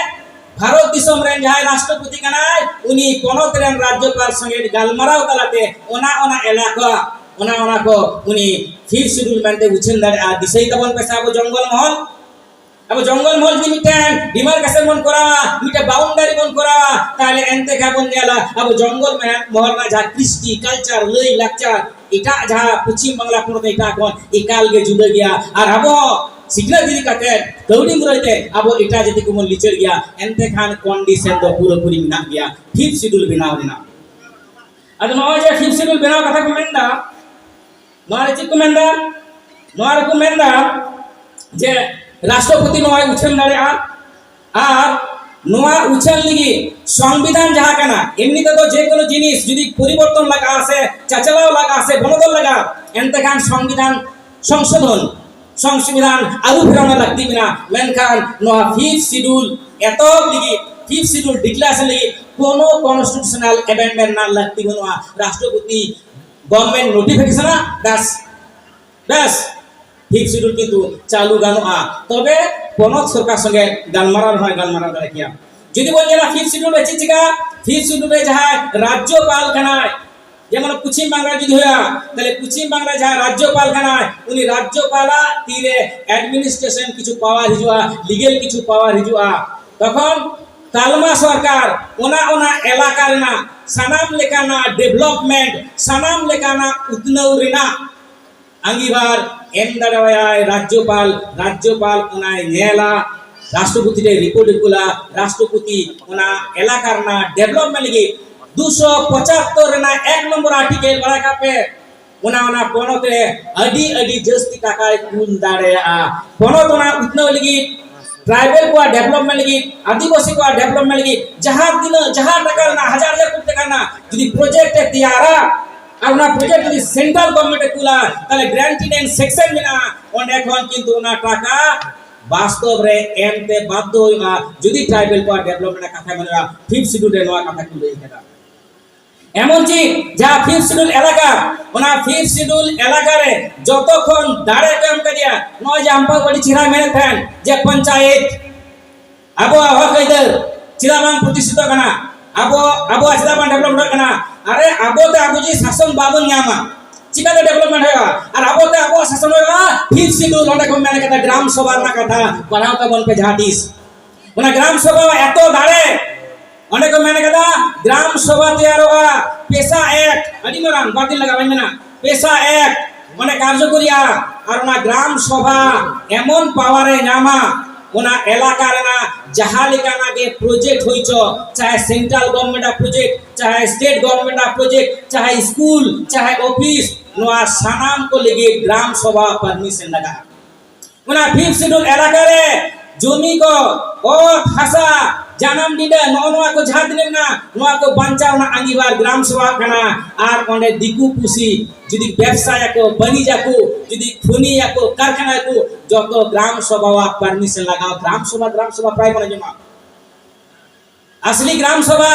ᱵᱷᱟᱨᱚᱛ ᱫᱤᱥᱚᱢ ᱨᱮᱱ ᱡᱟᱦᱟᱸᱭ ᱨᱟᱥᱴᱨᱚᱯᱚᱛᱤ ᱠᱟᱱᱟᱭ, ᱩᱱᱤ ᱯᱚᱱᱚᱛ ᱨᱮᱱ ᱨᱟᱡᱽᱡᱚᱯᱟᱞ ᱥᱚᱸᱜᱮ ᱜᱟᱞᱢᱟᱨᱟᱣ ᱛᱟᱞᱟᱛᱮ ᱚᱱᱟ, ᱚᱱᱟ ᱮᱞᱟᱠᱟ, ᱚᱱᱟ, ᱚᱱᱟ ᱠᱚ ᱩᱱᱤ ᱯᱷᱤᱯᱛᱷ ᱥᱤᱰᱩᱞ ᱢᱮᱱᱛᱮ ᱩᱪᱷᱟᱹᱱ ᱫᱟᱲᱮᱭᱟᱜᱼᱟ᱾ ᱫᱤᱥᱟᱹᱭ ᱛᱟᱵᱚᱱ ᱯᱮ ᱥᱮ ᱟᱵᱚ ᱡᱚᱝᱜᱚᱞ ᱢᱚᱦᱚᱞ, ᱟᱵᱚ ᱡᱚᱝᱜᱚᱞ ᱢᱚᱦᱚᱞ ᱡᱩᱫᱤ ᱢᱤᱫᱴᱮᱱ demarcation ᱵᱚᱱ ᱠᱚᱨᱟᱣᱟ, ᱢᱤᱫᱴᱮᱱ boundary ᱵᱚᱱ ᱠᱚᱨᱟᱣᱟ, ᱛᱟᱦᱞᱮ ᱮᱱᱛᱮ ᱠᱷᱟᱱ ᱵᱚᱱ ᱧᱮᱞᱟ ᱟᱵᱚ ᱡᱚᱝᱜᱚᱞ ᱢᱚᱦᱚᱞ ᱨᱮᱱᱟᱜ ᱡᱟᱦᱟᱸ ᱠᱨᱤᱥᱴᱤ, culture, ᱞᱟᱹᱭ ᱞᱟᱠᱪᱟᱨ, ᱮᱴᱟᱜ ᱡᱟᱦᱟᱸ ᱯᱚᱪᱷᱤᱢ ᱵᱟᱝᱞᱟ ᱯᱚᱱᱚᱛ ᱮᱴᱟᱜ ᱠᱷᱚᱱ ᱮᱠᱟᱞ ᱜᱮ ᱡᱩᱫᱟᱹ ᱜᱮᱭᱟ᱾ ᱟᱨ ᱟᱵᱚ ᱦᱚᱸ ᱥᱤᱠᱷᱱᱟᱹᱛ ᱤᱫᱤ ᱠᱟᱛᱮ ᱠᱟᱹᱣᱰᱤ ᱢᱩᱨᱟᱹᱭ ᱛᱮ ᱟᱵᱚ ᱮᱴᱟᱜ ᱡᱟᱹᱛᱤ ᱠᱚᱵᱚᱱ ᱞᱤᱪᱟᱹᱲ ᱜᱮᱭᱟ, ᱮᱱᱛᱮ ᱠᱷᱟᱱ condition ᱫᱚ ᱯᱩᱨᱟᱹᱯᱩᱨᱤ ᱢᱮᱱᱟᱜ ᱜᱮᱭᱟ Fifth Schedule ᱵᱮᱱᱟᱣ ᱨᱮᱱᱟᱜ᱾ ᱟᱫᱚ ᱱᱚᱜᱼᱚᱭ ᱡᱮ Fifth Schedule ᱵᱮᱱᱟᱣ ᱠᱟᱛᱷᱟ ᱠᱚ ᱢᱮᱱᱫᱟ, ᱱᱚᱣᱟ ᱨᱮ ᱪᱮᱫ ᱠᱚ ᱢᱮᱱᱫᱟ? ᱱᱚᱣᱟ ᱨᱮᱠᱚ ᱢᱮᱱᱫᱟ ᱡᱮ ᱨᱟᱥᱴᱨᱚᱯᱚᱛᱤ ᱱᱚᱣᱟᱭ ᱩᱪᱷᱟᱹᱱ ᱫᱟᱲᱮᱭᱟᱜᱼᱟ᱾ ᱟᱨ ᱱᱚᱣᱟ ᱩᱪᱷᱟᱹᱱ ᱞᱟᱹᱜᱤᱫ ᱥᱚᱝᱵᱤᱫᱷᱟᱱ ᱡᱟᱦᱟᱸ ᱠᱟᱱᱟ, ᱮᱢᱱᱤ ᱛᱮᱫᱚ ᱡᱮ ᱠᱳᱱᱳ ᱡᱤᱱᱤᱥ ᱡᱩᱫᱤ ᱯᱚᱨᱤᱵᱚᱨᱛᱚᱱ ᱞᱟᱜᱟᱜᱼᱟ ᱥᱮ ᱪᱟᱪᱞᱟᱣ ᱞᱟᱜᱟᱜᱼᱟ ᱥᱮ ᱵᱚᱱᱚᱫᱚᱞ ᱞᱟᱜᱟᱜᱼᱟ, ᱮᱱᱛᱮ ᱠᱷᱟᱱ ᱥᱚᱝᱵᱤᱫᱷᱟᱱ ᱥᱚᱝᱥᱳᱫᱷᱚᱱ, ᱥᱚᱝᱵᱤᱫᱷᱟᱱ ᱟᱹᱨᱩ ᱯᱷᱮᱨᱟᱣ ᱨᱮᱱᱟᱜ ᱞᱟᱹᱠᱛᱤ ᱢᱮᱱᱟᱜᱼᱟ᱾ ᱢᱮᱱᱠᱷᱟᱱ ᱱᱚᱣᱟ Fifth Schedule ᱮᱛᱚᱦᱚᱵ ᱞᱟᱹᱜᱤᱫ, Fifth Schedule declaration ᱞᱟᱹᱜᱤᱫ ᱠᱳᱱᱳ constitutional amendment ᱨᱮᱱᱟᱜ ᱞᱟᱹᱠᱛᱤ ᱵᱟᱹᱱᱩᱜᱼᱟ᱾ ᱨᱟᱥᱴᱨᱚᱯᱚᱛᱤ government notification ᱟ, ᱵᱟᱥ, ᱵᱟᱥ, Fifth Schedule ᱠᱤᱱᱛᱩ ᱪᱟᱹᱞᱩ ᱜᱟᱱᱚᱜᱼᱟ, ᱛᱚᱵᱮ ᱯᱚᱱᱚᱛ ᱥᱚᱨᱠᱟᱨ ᱥᱚᱸᱜᱮ ᱜᱟᱞᱢᱟᱨᱟᱣ ᱨᱮᱦᱚᱸᱭ ᱜᱟᱞᱢᱟᱨᱟᱣ ᱫᱟᱲᱮ ᱠᱮᱭᱟ᱾ ᱡᱩᱫᱤ ᱵᱚᱱ ᱧᱮᱞᱟ Fifth Schedule ᱨᱮ ᱪᱮᱫ ᱪᱤᱠᱟ, Fifth Schedule ᱨᱮ ᱡᱟᱦᱟᱸᱭ ᱨᱟᱡᱽᱡᱚᱯᱟᱞ ᱠᱟᱱᱟᱭ, ᱡᱮᱢᱚᱱ ᱯᱚᱪᱷᱤᱢ ᱵᱟᱝᱞᱟ ᱡᱩᱫᱤ ᱦᱩᱭᱩᱜᱼᱟ, ᱛᱟᱦᱞᱮ ᱯᱚᱪᱷᱤᱢ ᱵᱟᱝᱞᱟ ᱡᱟᱦᱟᱸᱭ ᱨᱟᱡᱽᱡᱚᱯᱟᱞ ᱠᱟᱱᱟᱭ, ᱩᱱᱤ ᱨᱟᱡᱽᱡᱚᱯᱟᱞᱟᱜ ᱛᱤᱨᱮ administration ᱠᱤᱪᱷᱩ power ᱦᱤᱡᱩᱜᱼᱟ, legal ᱠᱤᱪᱷᱩ power ᱦᱤᱡᱩᱜᱼᱟ᱾ ᱛᱚᱠᱷᱚᱱ ᱛᱟᱞᱢᱟ ᱥᱚᱨᱠᱟᱨ ᱚᱱᱟ ᱚᱱᱟ ᱮᱞᱟᱠᱟ ᱨᱮᱱᱟᱜ ᱥᱟᱱᱟᱢ ᱞᱮᱠᱟᱱᱟᱜ development, ᱥᱟᱱᱟᱢ ᱞᱮᱠᱟᱱᱟᱜ ᱩᱛᱱᱟᱹᱣ ᱨᱮᱱᱟᱜ ᱟᱸᱜᱤᱵᱷᱟᱨ ᱮᱢ ᱫᱟᱲᱮᱣᱟᱭᱟᱭ ᱨᱟᱡᱽᱡᱚᱯᱟᱞ᱾ ᱨᱟᱡᱽᱡᱚᱯᱟᱞ ᱚᱱᱟᱭ ᱧᱮᱞᱟ, ᱨᱟᱥᱴᱨᱚᱯᱚᱛᱤ ᱴᱷᱮᱱ report ᱮ ᱠᱩᱞᱟ, ᱨᱟᱥᱴᱨᱚᱯᱚᱛᱤ ᱚᱱᱟ ᱮᱞᱟᱠᱟ ᱨᱮᱱᱟᱜ development ᱞᱟᱹᱜᱤᱫ ᱫᱩᱥᱚ ᱯᱚᱸᱪᱟᱛᱛᱳᱨ ᱨᱮᱱᱟᱜ ᱮᱠ ᱱᱚᱢᱵᱚᱨ article ᱵᱟᱲᱟᱭ ᱠᱟᱜ ᱯᱮ, ᱚᱱᱟ ᱚᱱᱟ ᱯᱚᱱᱚᱛ ᱨᱮ ᱟᱹᱰᱤ ᱟᱹᱰᱤ ᱡᱟᱹᱥᱛᱤ ᱴᱟᱠᱟᱭ ᱠᱩᱞ ᱫᱟᱲᱮᱭᱟᱜᱼᱟ᱾ ᱯᱚᱱᱚᱛ ᱚᱱᱟ ᱩᱛᱱᱟᱹᱣ ᱞᱟᱹᱜᱤᱫ, tribal ᱠᱚᱣᱟᱜ development ᱞᱟᱹᱜᱤᱫ, ᱟᱹᱫᱤᱵᱟᱹᱥᱤ ᱠᱚᱣᱟᱜ development ᱞᱟᱹᱜᱤᱫ ᱡᱟᱦᱟᱸ ᱛᱤᱱᱟᱹᱜ, ᱡᱟᱦᱟᱸ ᱴᱟᱠᱟ ᱨᱮᱱᱟᱜ, ᱦᱟᱡᱟᱨ ᱦᱟᱡᱟᱨ ᱠᱳᱴᱤ ᱴᱟᱠᱟ ᱨᱮᱱᱟᱜ ᱡᱩᱫᱤ project ᱮ ᱛᱮᱭᱟᱨᱟ ᱟᱨ ᱚᱱᱟ project ᱡᱩᱫᱤ central government ᱮ ᱠᱩᱞᱟ, ᱛᱟᱦᱞᱮ granted and sanction ᱢᱮᱱᱟᱜᱼᱟ, ᱚᱸᱰᱮ ᱠᱷᱚᱱ ᱠᱤᱱᱛᱩ ᱚᱱᱟ ᱴᱟᱠᱟ ᱵᱟᱥᱛᱚᱵ ᱨᱮ ᱮᱢ ᱛᱮ ᱵᱟᱫᱽᱫᱷᱚ ᱦᱩᱭᱩᱜᱼᱟ᱾ ᱡᱩᱫᱤ tribal ᱠᱚᱣᱟᱜ development ᱨᱮᱱᱟᱜ ᱠᱟᱛᱷᱟ ᱢᱮᱱᱟᱜᱼᱟ, Fifth Schedule ᱨᱮ ᱱᱚᱣᱟ ᱠᱟᱛᱷᱟ ᱠᱚ ᱞᱟᱹᱭ ᱠᱟᱫᱟ᱾ ᱮᱢᱚᱱ ᱪᱮᱫ ᱡᱟᱦᱟᱸ Fifth Schedule ᱮᱞᱟᱠᱟ, ᱚᱱᱟ Fifth Schedule ᱮᱞᱟᱠᱟ ᱨᱮ ᱡᱚᱛᱚ ᱠᱷᱚᱱ ᱫᱟᱲᱮ ᱠᱚ ᱮᱢ ᱠᱟᱫᱮᱭᱟ᱾ ᱱᱚᱜᱼᱚᱭ ᱡᱮ ᱟᱢ ᱵᱟᱹᱵᱩ ᱟᱹᱰᱤ ᱪᱮᱦᱨᱟᱭ ᱢᱮᱱᱮᱫ ᱛᱟᱦᱮᱸᱱ ᱡᱮ ᱯᱚᱧᱪᱟᱭᱮᱛ, ᱟᱵᱚᱣᱟᱜ ᱦᱚᱠ ᱟᱹᱭᱫᱟᱹᱨ ᱪᱮᱫᱟᱜ ᱵᱟᱝ ᱯᱨᱚᱛᱤᱥᱴᱷᱤᱛᱚᱜ ᱠᱟᱱᱟ? ᱟᱵᱚ, ᱟᱵᱚᱣᱟᱜ ᱪᱮᱫᱟᱜ ᱵᱟᱝ development ᱠᱟᱱᱟ? ᱟᱨᱮ, ᱟᱵᱚ ᱛᱮ ᱟᱵᱚ ᱡᱩᱫᱤ ᱥᱟᱥᱚᱱ ᱵᱟᱵᱚᱱ ᱧᱟᱢᱟ, ᱪᱤᱠᱟᱹᱛᱮ development ᱦᱩᱭᱩᱜᱼᱟ? ᱟᱨ ᱟᱵᱚ ᱛᱮ ᱟᱵᱚᱣᱟᱜ ᱥᱟᱥᱚᱱ ᱦᱩᱭᱩᱜᱼᱟ, ᱯᱷᱤᱯᱛᱷ ᱥᱤᱰᱩᱞ, ᱚᱸᱰᱮ ᱠᱚ ᱢᱮᱱ ᱠᱟᱫᱟ ᱜᱨᱟᱢ ᱥᱚᱵᱷᱟ ᱨᱮᱱᱟᱜ ᱠᱟᱛᱷᱟ, ᱯᱟᱲᱦᱟᱣ ᱛᱟᱵᱚᱱ ᱯᱮ ᱡᱟᱦᱟᱸ ᱛᱤᱥ᱾ ᱚᱱᱟ ᱜᱨᱟᱢ ᱥᱚᱵᱷᱟ ᱮᱛᱚ ᱫᱟᱲᱮ, ᱚᱸᱰᱮ ᱠᱚ ᱢᱮᱱ ᱠᱟᱫᱟ ᱜᱨᱟᱢ ᱥᱚᱵᱷᱟ ᱛᱮᱭᱟᱨᱚᱜᱼᱟ ᱯᱮᱥᱟ ᱮᱠᱴ, ᱟᱹᱰᱤ ᱢᱟᱨᱟᱝ, ᱵᱟᱨ ᱫᱤᱱ ᱞᱟᱜᱟᱜᱼᱟ, ᱵᱟᱹᱧ ᱢᱮᱱᱟ, ᱯᱮᱥᱟ ᱮᱠᱴ ᱚᱸᱰᱮ ᱠᱟᱨᱡᱚᱠᱚᱨᱤᱜᱼᱟ᱾ ᱟᱨ ᱚᱱᱟ ᱜᱨᱟᱢ ᱥᱚᱵᱷᱟ ᱮᱢᱚᱱ ᱯᱟᱣᱟᱨ ᱮ ᱧᱟᱢᱟ, ᱚᱱᱟ ᱮᱞᱟᱠᱟ ᱨᱮᱱᱟᱜ ᱡᱟᱦᱟᱸ ᱞᱮᱠᱟᱱᱟᱜ ᱜᱮ ᱯᱨᱚᱡᱮᱠᱴ ᱦᱩᱭ ᱪᱚ, ᱪᱟᱦᱮ ᱥᱮᱱᱴᱨᱟᱞ ᱜᱚᱵᱷᱚᱨᱱᱢᱮᱱᱴ ᱟᱜ ᱯᱨᱚᱡᱮᱠᱴ, ᱪᱟᱦᱮ ᱥᱴᱮᱴ ᱜᱚᱵᱷᱚᱨᱱᱢᱮᱱᱴ ᱟᱜ ᱯᱨᱚᱡᱮᱠᱴ, ᱪᱟᱦᱮ ᱥᱠᱩᱞ, ᱪᱟᱦᱮ ᱚᱯᱷᱤᱥ, ᱱᱚᱣᱟ ᱥᱟᱱᱟᱢ ᱠᱚ ᱞᱟᱹᱜᱤᱫ ᱜᱨᱟᱢ ᱥᱚᱵᱷᱟ ᱯᱟᱨᱢᱤᱥᱚᱱ ᱞᱟᱜᱟᱜᱼᱟ᱾ ᱚᱱᱟ ᱯᱷᱤᱯᱛᱷ ᱥᱤᱰᱩᱞ ᱮᱞᱟᱠᱟ ᱨᱮ ᱡᱚᱢᱤ ᱠᱚ, ᱚᱛ ᱦᱟᱥᱟ, ᱡᱟᱱᱟᱢ ᱰᱤᱸᱰᱟᱹ, ᱱᱚᱜᱼᱚ ᱱᱚᱣᱟ ᱠᱚ ᱡᱟᱦᱟᱸ ᱛᱤᱱᱟᱹᱜ ᱢᱮᱱᱟᱜᱼᱟ, ᱱᱚᱣᱟ ᱠᱚ ᱵᱟᱧᱪᱟᱣ ᱨᱮᱱᱟᱜ ᱟᱸᱜᱤᱵᱷᱟᱨ ᱜᱨᱟᱢ ᱥᱚᱵᱷᱟ ᱠᱟᱱᱟ᱾ ᱟᱨ ᱚᱸᱰᱮ ᱫᱤᱠᱩ ᱯᱩᱥᱤ ᱡᱩᱫᱤ ᱵᱮᱵᱥᱟᱭᱟᱠᱚ, ᱵᱟᱹᱱᱤᱡᱟᱠᱚ, ᱡᱩᱫᱤ ᱠᱷᱚᱱᱤᱭᱟᱠᱚ, ᱠᱟᱨᱠᱷᱟᱱᱟᱭᱟᱠᱚ, ᱡᱚᱛᱚ ᱜᱨᱟᱢ ᱥᱚᱵᱷᱟ ᱯᱟᱨᱢᱤᱥᱚᱱ ᱞᱟᱜᱟᱣ᱾ ᱜᱨᱟᱢ ᱥᱚᱵᱷᱟ, ᱜᱨᱟᱢ ᱥᱚᱵᱷᱟ ᱯᱨᱟᱭ ᱵᱚᱱ ᱟᱸᱡᱚᱢᱟ᱾ ᱟᱥᱞᱤ ᱜᱨᱟᱢ ᱥᱚᱵᱷᱟ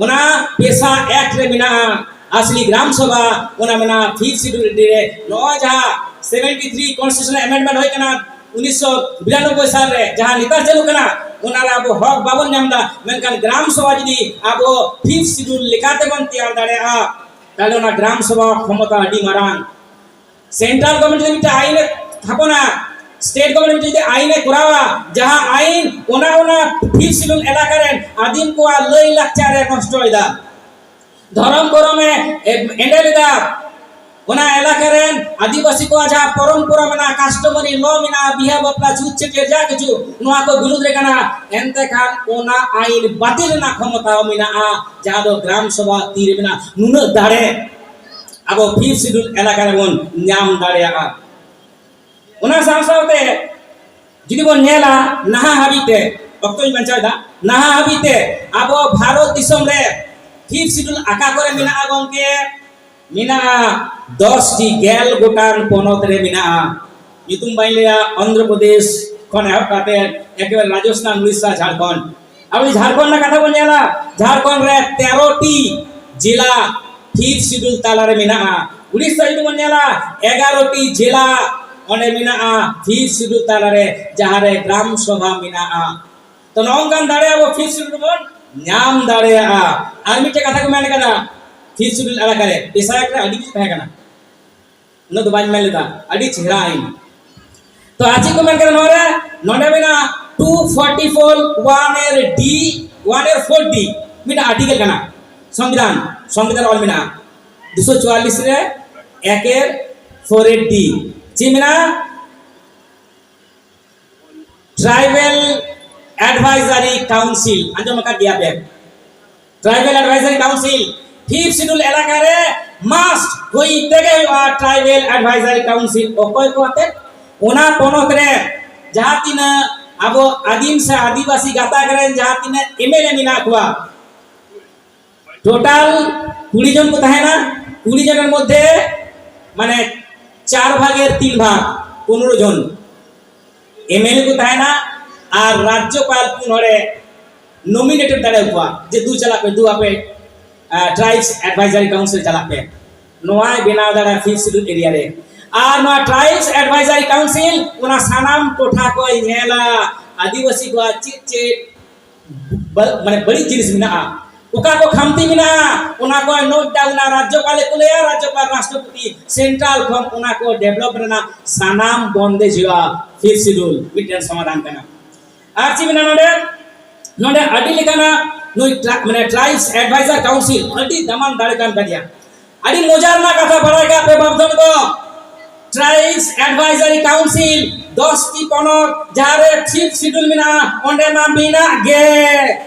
ᱚᱱᱟ ᱯᱮᱥᱟ ᱮᱠᱴ ᱨᱮ ᱢᱮᱱᱟᱜᱼᱟ᱾ ᱟᱥᱞᱤ ᱜᱨᱟᱢ ᱥᱚᱵᱷᱟ ᱚᱱᱟ ᱢᱮᱱᱟᱜᱼᱟ ᱯᱷᱤᱯᱛᱷ ᱥᱤᱰᱩᱞ ᱨᱮ᱾ ᱱᱚᱜᱼᱚᱭ ᱡᱟᱦᱟᱸ ᱥᱮᱵᱷᱮᱱᱴᱤ ᱛᱷᱨᱤ ᱠᱚᱱᱥᱴᱤᱴᱤᱭᱩᱥᱚᱱᱟᱞ ᱟᱢᱮᱱᱰᱢᱮᱱᱴ ᱦᱩᱭ ᱠᱟᱱᱟ ᱩᱱᱤᱥᱥᱚ ᱵᱤᱨᱟᱱᱚᱵᱵᱳᱭ ᱥᱟᱞ ᱨᱮ, ᱡᱟᱦᱟᱸ ᱱᱮᱛᱟᱨ ᱪᱟᱹᱞᱩᱜ ᱠᱟᱱᱟ, ᱚᱱᱟ ᱨᱮ ᱟᱵᱚ ᱦᱚᱠ ᱵᱟᱵᱚᱱ ᱧᱟᱢ ᱮᱫᱟ᱾ ᱢᱮᱱᱠᱷᱟᱱ ᱜᱨᱟᱢ ᱥᱚᱵᱷᱟ ᱡᱩᱫᱤ ᱟᱵᱚ ᱯᱷᱤᱯᱛᱷ ᱥᱤᱰᱩᱞ ᱞᱮᱠᱟᱛᱮ ᱵᱚᱱ ᱛᱮᱭᱟᱨ ᱫᱟᱲᱮᱭᱟᱜᱼᱟ, ᱛᱟᱦᱞᱮ ᱚᱱᱟ ᱜᱨᱟᱢ ᱥᱚᱵᱷᱟ ᱠᱷᱚᱢᱚᱛᱟ ᱟᱹᱰᱤ ᱢᱟᱨᱟᱝ᱾ ᱥᱮᱱᱴᱨᱟᱞ ᱜᱚᱵᱷᱚᱨᱱᱢᱮᱱᱴ ᱡᱩᱫᱤ ᱢᱤᱫᱴᱟᱝ ᱟᱭᱤᱱ ᱮ ᱛᱷᱟᱯᱚᱱᱟ, ᱥᱴᱮᱴ ᱜᱚᱵᱷᱚᱨᱱᱢᱮᱱᱴ ᱡᱩᱫᱤ ᱟᱭᱤᱱ ᱮ ᱠᱚᱨᱟᱣᱟ, ᱡᱟᱦᱟᱸ ᱟᱭᱤᱱ ᱚᱱᱟ, ᱚᱱᱟ ᱯᱷᱤᱯᱛᱷ ᱥᱤᱰᱩᱞ ᱮᱞᱟᱠᱟ ᱨᱮᱱ ᱟᱹᱫᱤᱢ ᱠᱚᱣᱟᱜ ᱞᱟᱹᱭ ᱞᱟᱠᱪᱟᱨ ᱮ ᱱᱚᱥᱴᱚᱭᱮᱫᱟ, ᱫᱷᱚᱨᱚᱢ ᱠᱚᱨᱚᱢ ᱮ ᱮ-, ᱮᱸᱰᱮᱞ ᱮᱫᱟ᱾ ᱚᱱᱟ ᱮᱞᱟᱠᱟ ᱨᱮᱱ ᱟᱹᱫᱤᱵᱟᱹᱥᱤ ᱠᱚᱣᱟᱜ ᱡᱟᱦᱟᱸ ᱯᱚᱨᱚᱢᱯᱚᱨᱟ ᱢᱮᱱᱟᱜᱼᱟ, ᱠᱟᱥᱴᱚᱢᱟᱨᱤ ᱞᱚ ᱢᱮᱱᱟᱜᱼᱟ, ᱵᱤᱦᱟ ᱵᱟᱯᱞᱟ, ᱪᱷᱩᱛ ᱪᱷᱟᱹᱴᱭᱟᱹᱨ, ᱡᱟ ᱠᱤᱪᱷᱩ, ᱱᱚᱣᱟ ᱠᱚ ᱵᱤᱨᱩᱫᱷ ᱨᱮ ᱠᱟᱱᱟ᱾ ᱮᱱᱛᱮ ᱠᱷᱟᱱ ᱚᱱᱟ ᱟᱭᱤᱱ ᱵᱟᱹᱛᱤᱞ ᱨᱮᱱᱟᱜ ᱠᱷᱚᱢᱚᱛᱟ ᱦᱚᱸ ᱢᱮᱱᱟᱜᱼᱟ, ᱡᱟᱦᱟᱸ ᱫᱚ ᱜᱨᱟᱢ ᱥᱚᱵᱷᱟ ᱛᱤᱨᱮ ᱢᱮᱱᱟᱜᱼᱟ, ᱱᱩᱱᱟᱹᱜ ᱫᱟᱲᱮ ᱟᱵᱚ ᱯᱷᱤᱯᱛᱷ ᱥᱤᱰᱩᱞ ᱮᱞᱟᱠᱟ ᱨᱮᱵᱚᱱ ᱧᱟᱢ ᱫᱟᱲᱮᱭᱟᱜᱼᱟ᱾ ᱚᱱᱟ ᱥᱟᱶ ᱥᱟᱶᱛᱮ ᱡᱩᱫᱤ ᱵᱚᱱ ᱧᱮᱞᱟ, ᱱᱟᱦᱟᱜ ᱦᱟᱹᱵᱤᱡ ᱛᱮ, ᱚᱠᱛᱚᱧ ᱵᱟᱧᱪᱟᱣ ᱮᱫᱟ, ᱱᱟᱦᱟᱜ ᱦᱟᱹᱵᱤᱡ ᱛᱮ ᱟᱵᱚ ᱵᱷᱟᱨᱚᱛ ᱫᱤᱥᱚᱢ ᱨᱮ ᱯᱷᱤᱯᱛᱷ ᱥᱤᱰᱩᱞ ᱚᱠᱟ ᱠᱚᱨᱮ ᱢᱮᱱᱟᱜᱼᱟ ᱜᱚᱢᱠᱮ? ᱢᱮᱱᱟᱜᱼᱟ ᱫᱚᱥ ᱴᱤ, ᱜᱮᱞ ᱜᱚᱴᱟᱝ ᱯᱚᱱᱚᱛ ᱨᱮ ᱢᱮᱱᱟᱜᱼᱟ᱾ ᱧᱩᱛᱩᱢ ᱵᱟᱹᱧ ᱞᱟᱹᱭᱟ, ᱚᱱᱫᱷᱨᱚ ᱯᱨᱚᱫᱮᱥ ᱠᱷᱚᱱ ᱮᱦᱚᱵ ᱠᱟᱛᱮ ᱮᱠᱮᱵᱟᱨᱮ ᱨᱟᱡᱚᱥᱛᱷᱟᱱ, ᱩᱲᱤᱥᱥᱟ, ᱡᱷᱟᱲᱠᱷᱚᱸᱰ᱾ ᱟᱵᱚ ᱡᱷᱟᱲᱠᱷᱚᱸᱰ ᱨᱮᱱᱟᱜ ᱠᱟᱛᱷᱟ ᱵᱚᱱ ᱧᱮᱞᱟ, ᱡᱷᱟᱲᱠᱷᱚᱸᱰ ᱨᱮ ᱛᱮᱨᱚ ᱴᱤ ᱡᱮᱞᱟ ᱯᱷᱤᱯᱛᱷ ᱥᱤᱰᱩᱞ ᱛᱟᱞᱟᱨᱮ ᱢᱮᱱᱟᱜᱼᱟ᱾ ᱩᱲᱤᱥᱥᱟ ᱡᱩᱫᱤ ᱵᱚᱱ ᱧᱮᱞᱟ, ᱮᱜᱟᱨᱚ ᱴᱤ ᱡᱮᱞᱟ ᱚᱸᱰᱮ ᱢᱮᱱᱟᱜᱼᱟ ᱯᱷᱤᱯᱛᱷ ᱥᱤᱰᱩᱞ ᱛᱟᱞᱟᱨᱮ, ᱡᱟᱦᱟᱸᱨᱮ ᱜᱨᱟᱢ ᱥᱚᱵᱷᱟ ᱢᱮᱱᱟᱜᱼᱟ᱾ ᱛᱚ, ᱱᱚᱜᱼᱚ ᱱᱚᱝᱠᱟᱱ ᱫᱟᱲᱮ ᱟᱵᱚ ᱯᱷᱤᱯᱛᱷ ᱥᱤᱰᱩᱞ ᱨᱮᱵᱚᱱ ᱧᱟᱢ ᱫᱟᱲᱮᱭᱟᱜᱼᱟ᱾ ᱟᱨ ᱢᱤᱫᱴᱮᱱ ᱠᱟᱛᱷᱟ ᱠᱚ ᱢᱮᱱ ᱠᱟᱫᱟ, ᱯᱷᱤᱯᱛᱷ ᱥᱤᱰᱩᱞ ᱮᱞᱟᱠᱟ ᱨᱮ ᱯᱮᱥᱟ ᱮᱠᱴ ᱨᱮ ᱟᱹᱰᱤ ᱠᱤᱪᱷᱩ ᱛᱟᱦᱮᱸ ᱠᱟᱱᱟ᱾ ᱩᱱᱟᱹᱜ ᱫᱚ ᱵᱟᱹᱧ ᱢᱮᱱ ᱞᱮᱫᱟ, ᱟᱹᱰᱤ ᱪᱮᱦᱨᱟ ᱟᱹᱭᱤᱱ᱾ ᱛᱚ ᱟᱨ ᱪᱮᱫ ᱠᱚ ᱢᱮᱱ ᱠᱟᱱᱟ ᱱᱚᱣᱟ ᱨᱮ? ᱱᱚᱰᱮ ᱢᱮᱱᱟᱜᱼᱟ two forty four one A D, one A four D, ᱢᱤᱫᱴᱟᱝ ᱟᱨᱴᱤᱠᱮᱞ ᱠᱟᱱᱟ, ᱥᱚᱝᱵᱤᱫᱷᱟᱱ, ᱥᱚᱝᱵᱤᱫᱷᱟᱱ ᱚᱞ ᱢᱮᱱᱟᱜᱼᱟ ᱫᱩᱥᱚ ᱪᱩᱣᱟᱞᱞᱤᱥ ᱨᱮ, ᱮᱠ ᱮ four eight D᱾ ᱪᱮᱫ ᱢᱮᱱᱟᱜᱼᱟ? ᱴᱨᱟᱭᱵᱮᱞ ᱮᱰᱵᱷᱟᱭᱡᱟᱨᱤ ᱠᱟᱣᱩᱱᱥᱤᱞ, ᱟᱸᱡᱚᱢ ᱟᱠᱟᱫ ᱜᱮᱭᱟ ᱯᱮ? Tribal advisory council, fifth schedule ᱮᱞᱟᱠᱟ ᱨᱮ ᱢᱟᱥᱴ ᱦᱩᱭ ᱛᱮᱜᱮ ᱦᱩᱭᱩᱜᱼᱟ ᱴᱨᱟᱭᱵᱮᱞ ᱮᱰᱵᱷᱟᱭᱡᱟᱨᱤ ᱠᱟᱣᱩᱱᱥᱤᱞ᱾ ᱚᱠᱚᱭ ᱠᱚ ᱟᱛᱮ? ᱚᱱᱟ ᱯᱚᱱᱚᱛ ᱨᱮ ᱡᱟᱦᱟᱸ ᱛᱤᱱᱟᱹᱜ ᱟᱵᱚ ᱟᱹᱫᱤᱢ ᱥᱮ ᱟᱹᱫᱤᱵᱟᱹᱥᱤ ᱜᱟᱛᱟᱠ ᱨᱮᱱ ᱡᱟᱦᱟᱸ ᱛᱤᱱᱟᱹᱜ ᱮᱢ ᱮᱞ ᱮ ᱢᱮᱱᱟᱜ ᱠᱚᱣᱟ, ᱴᱳᱴᱟᱞ ᱠᱩᱲᱤ ᱡᱚᱱ ᱠᱚ ᱛᱟᱦᱮᱱᱟ᱾ ᱠᱩᱲᱤ ᱡᱚᱱ ᱢᱚᱫᱽᱫᱷᱮ ᱢᱟᱱᱮ ᱪᱟᱨ ᱵᱷᱟᱜᱮᱨ ᱛᱤᱱ ᱵᱷᱟᱜ, ᱯᱚᱱᱨᱚ ᱡᱚᱱ ᱮᱢ ᱮᱞ ᱮ ᱠᱚ ᱛᱟᱦᱮᱱᱟ᱾ ᱟᱨ ᱨᱟᱡᱽᱡᱚᱯᱟᱞ ᱯᱩᱱ ᱦᱚᱲᱮ ᱱᱚᱢᱤᱱᱮᱴᱮᱰ ᱫᱟᱲᱮᱭᱟᱠᱚᱣᱟ ᱡᱮ ᱫᱩ ᱪᱟᱞᱟᱜ ᱯᱮ, ᱫᱩ ᱟᱯᱮ ᱴᱨᱟᱭᱵᱥ ᱮᱰᱵᱷᱟᱭᱡᱟᱨᱤ ᱠᱟᱣᱩᱱᱥᱤᱞ ᱪᱟᱞᱟᱜ ᱯᱮ᱾ ᱱᱚᱣᱟᱭ ᱵᱮᱱᱟᱣ ᱫᱟᱲᱮᱭᱟᱜᱼᱟ ᱯᱷᱤᱯᱛᱷ ᱥᱤᱰᱩᱞ ᱮᱨᱤᱭᱟ ᱨᱮ᱾ ᱟᱨ ᱱᱚᱣᱟ ᱴᱨᱟᱭᱵᱥ ᱮᱰᱵᱷᱟᱭᱡᱟᱨᱤ ᱠᱟᱣᱩᱱᱥᱤᱞ ᱚᱱᱟ ᱥᱟᱱᱟᱢ ᱴᱚᱴᱷᱟ ᱠᱚᱭ ᱧᱮᱞᱟ, ᱟᱹᱫᱤᱵᱟᱹᱥᱤ ᱠᱚᱣᱟᱜ ᱪᱮᱫ ᱪᱮᱫ ᱵᱟ- ᱢᱟᱱᱮ ᱵᱟᱹᱲᱤᱡ ᱡᱤᱱᱤᱥ ᱢᱮᱱᱟᱜᱼᱟ, ᱚᱠᱟ ᱠᱚ ᱠᱷᱟᱢᱛᱤ ᱢᱮᱱᱟᱜᱼᱟ, ᱚᱱᱟ ᱠᱚ ᱱᱳᱴ ᱰᱟᱣᱩᱱᱟ ᱨᱟᱡᱽᱡᱚᱯᱟᱞᱮ ᱠᱩᱞᱮᱭᱟ, ᱨᱟᱡᱽᱡᱚᱯᱟᱞ ᱨᱟᱥᱴᱨᱚᱯᱚᱛᱤ ᱥᱮᱱᱴᱨᱟᱞ ᱠᱷᱚᱱ ᱚᱱᱟ ᱠᱚ ᱰᱮᱵᱷᱞᱚᱯ ᱨᱮᱱᱟᱜ ᱥᱟᱱᱟᱢ ᱵᱚᱱᱫᱮᱡ ᱦᱩᱭᱩᱜᱼᱟ᱾ ᱯᱷᱤᱯᱛᱷ ᱥᱤᱰᱩᱞ ᱢᱤᱫᱴᱮᱱ ᱥᱚᱢᱟᱫᱷᱟᱱ ᱠᱟᱱᱟ᱾ ᱟᱨ ᱪᱮᱫ ᱢᱮᱱᱟᱜᱼᱟ ᱱᱚᱰᱮ? ᱱᱚᱰᱮ ᱟᱹᱰᱤ ᱞᱮᱠᱟᱱᱟᱜ ᱱᱩᱭ ᱴᱨᱟ- ᱢᱟᱱᱮ ᱴᱨᱟᱭᱵᱥ ᱮᱰᱵᱷᱟᱭᱡᱟᱨ ᱠᱟᱣᱩᱱᱥᱤᱞ ᱟᱹᱰᱤ ᱫᱟᱢᱟᱱ ᱫᱟᱲᱮ ᱠᱟᱱ ᱛᱟᱞᱮᱭᱟ᱾ ᱟᱹᱰᱤ ᱢᱚᱡᱟ ᱨᱮᱱᱟᱜ ᱠᱟᱛᱷᱟ ᱵᱟᱲᱟᱭ ᱠᱟᱜ ᱯᱮ ᱵᱟᱯᱫᱷᱚᱱ ᱠᱚ, ᱴᱨᱟᱭᱵᱥ ᱮᱰᱵᱷᱟᱭᱡᱟᱨᱤ ᱠᱟᱣᱩᱱᱥᱤᱞ ᱫᱚᱥ ᱴᱤ ᱯᱚᱱᱚᱛ ᱡᱟᱦᱟᱸ ᱨᱮ ᱯᱷᱤᱯᱛᱷ ᱥᱤᱰᱩᱞ ᱢᱮᱱᱟᱜᱼᱟ, ᱚᱸᱰᱮ ᱢᱟ ᱢᱮᱱᱟᱜ ᱜᱮ᱾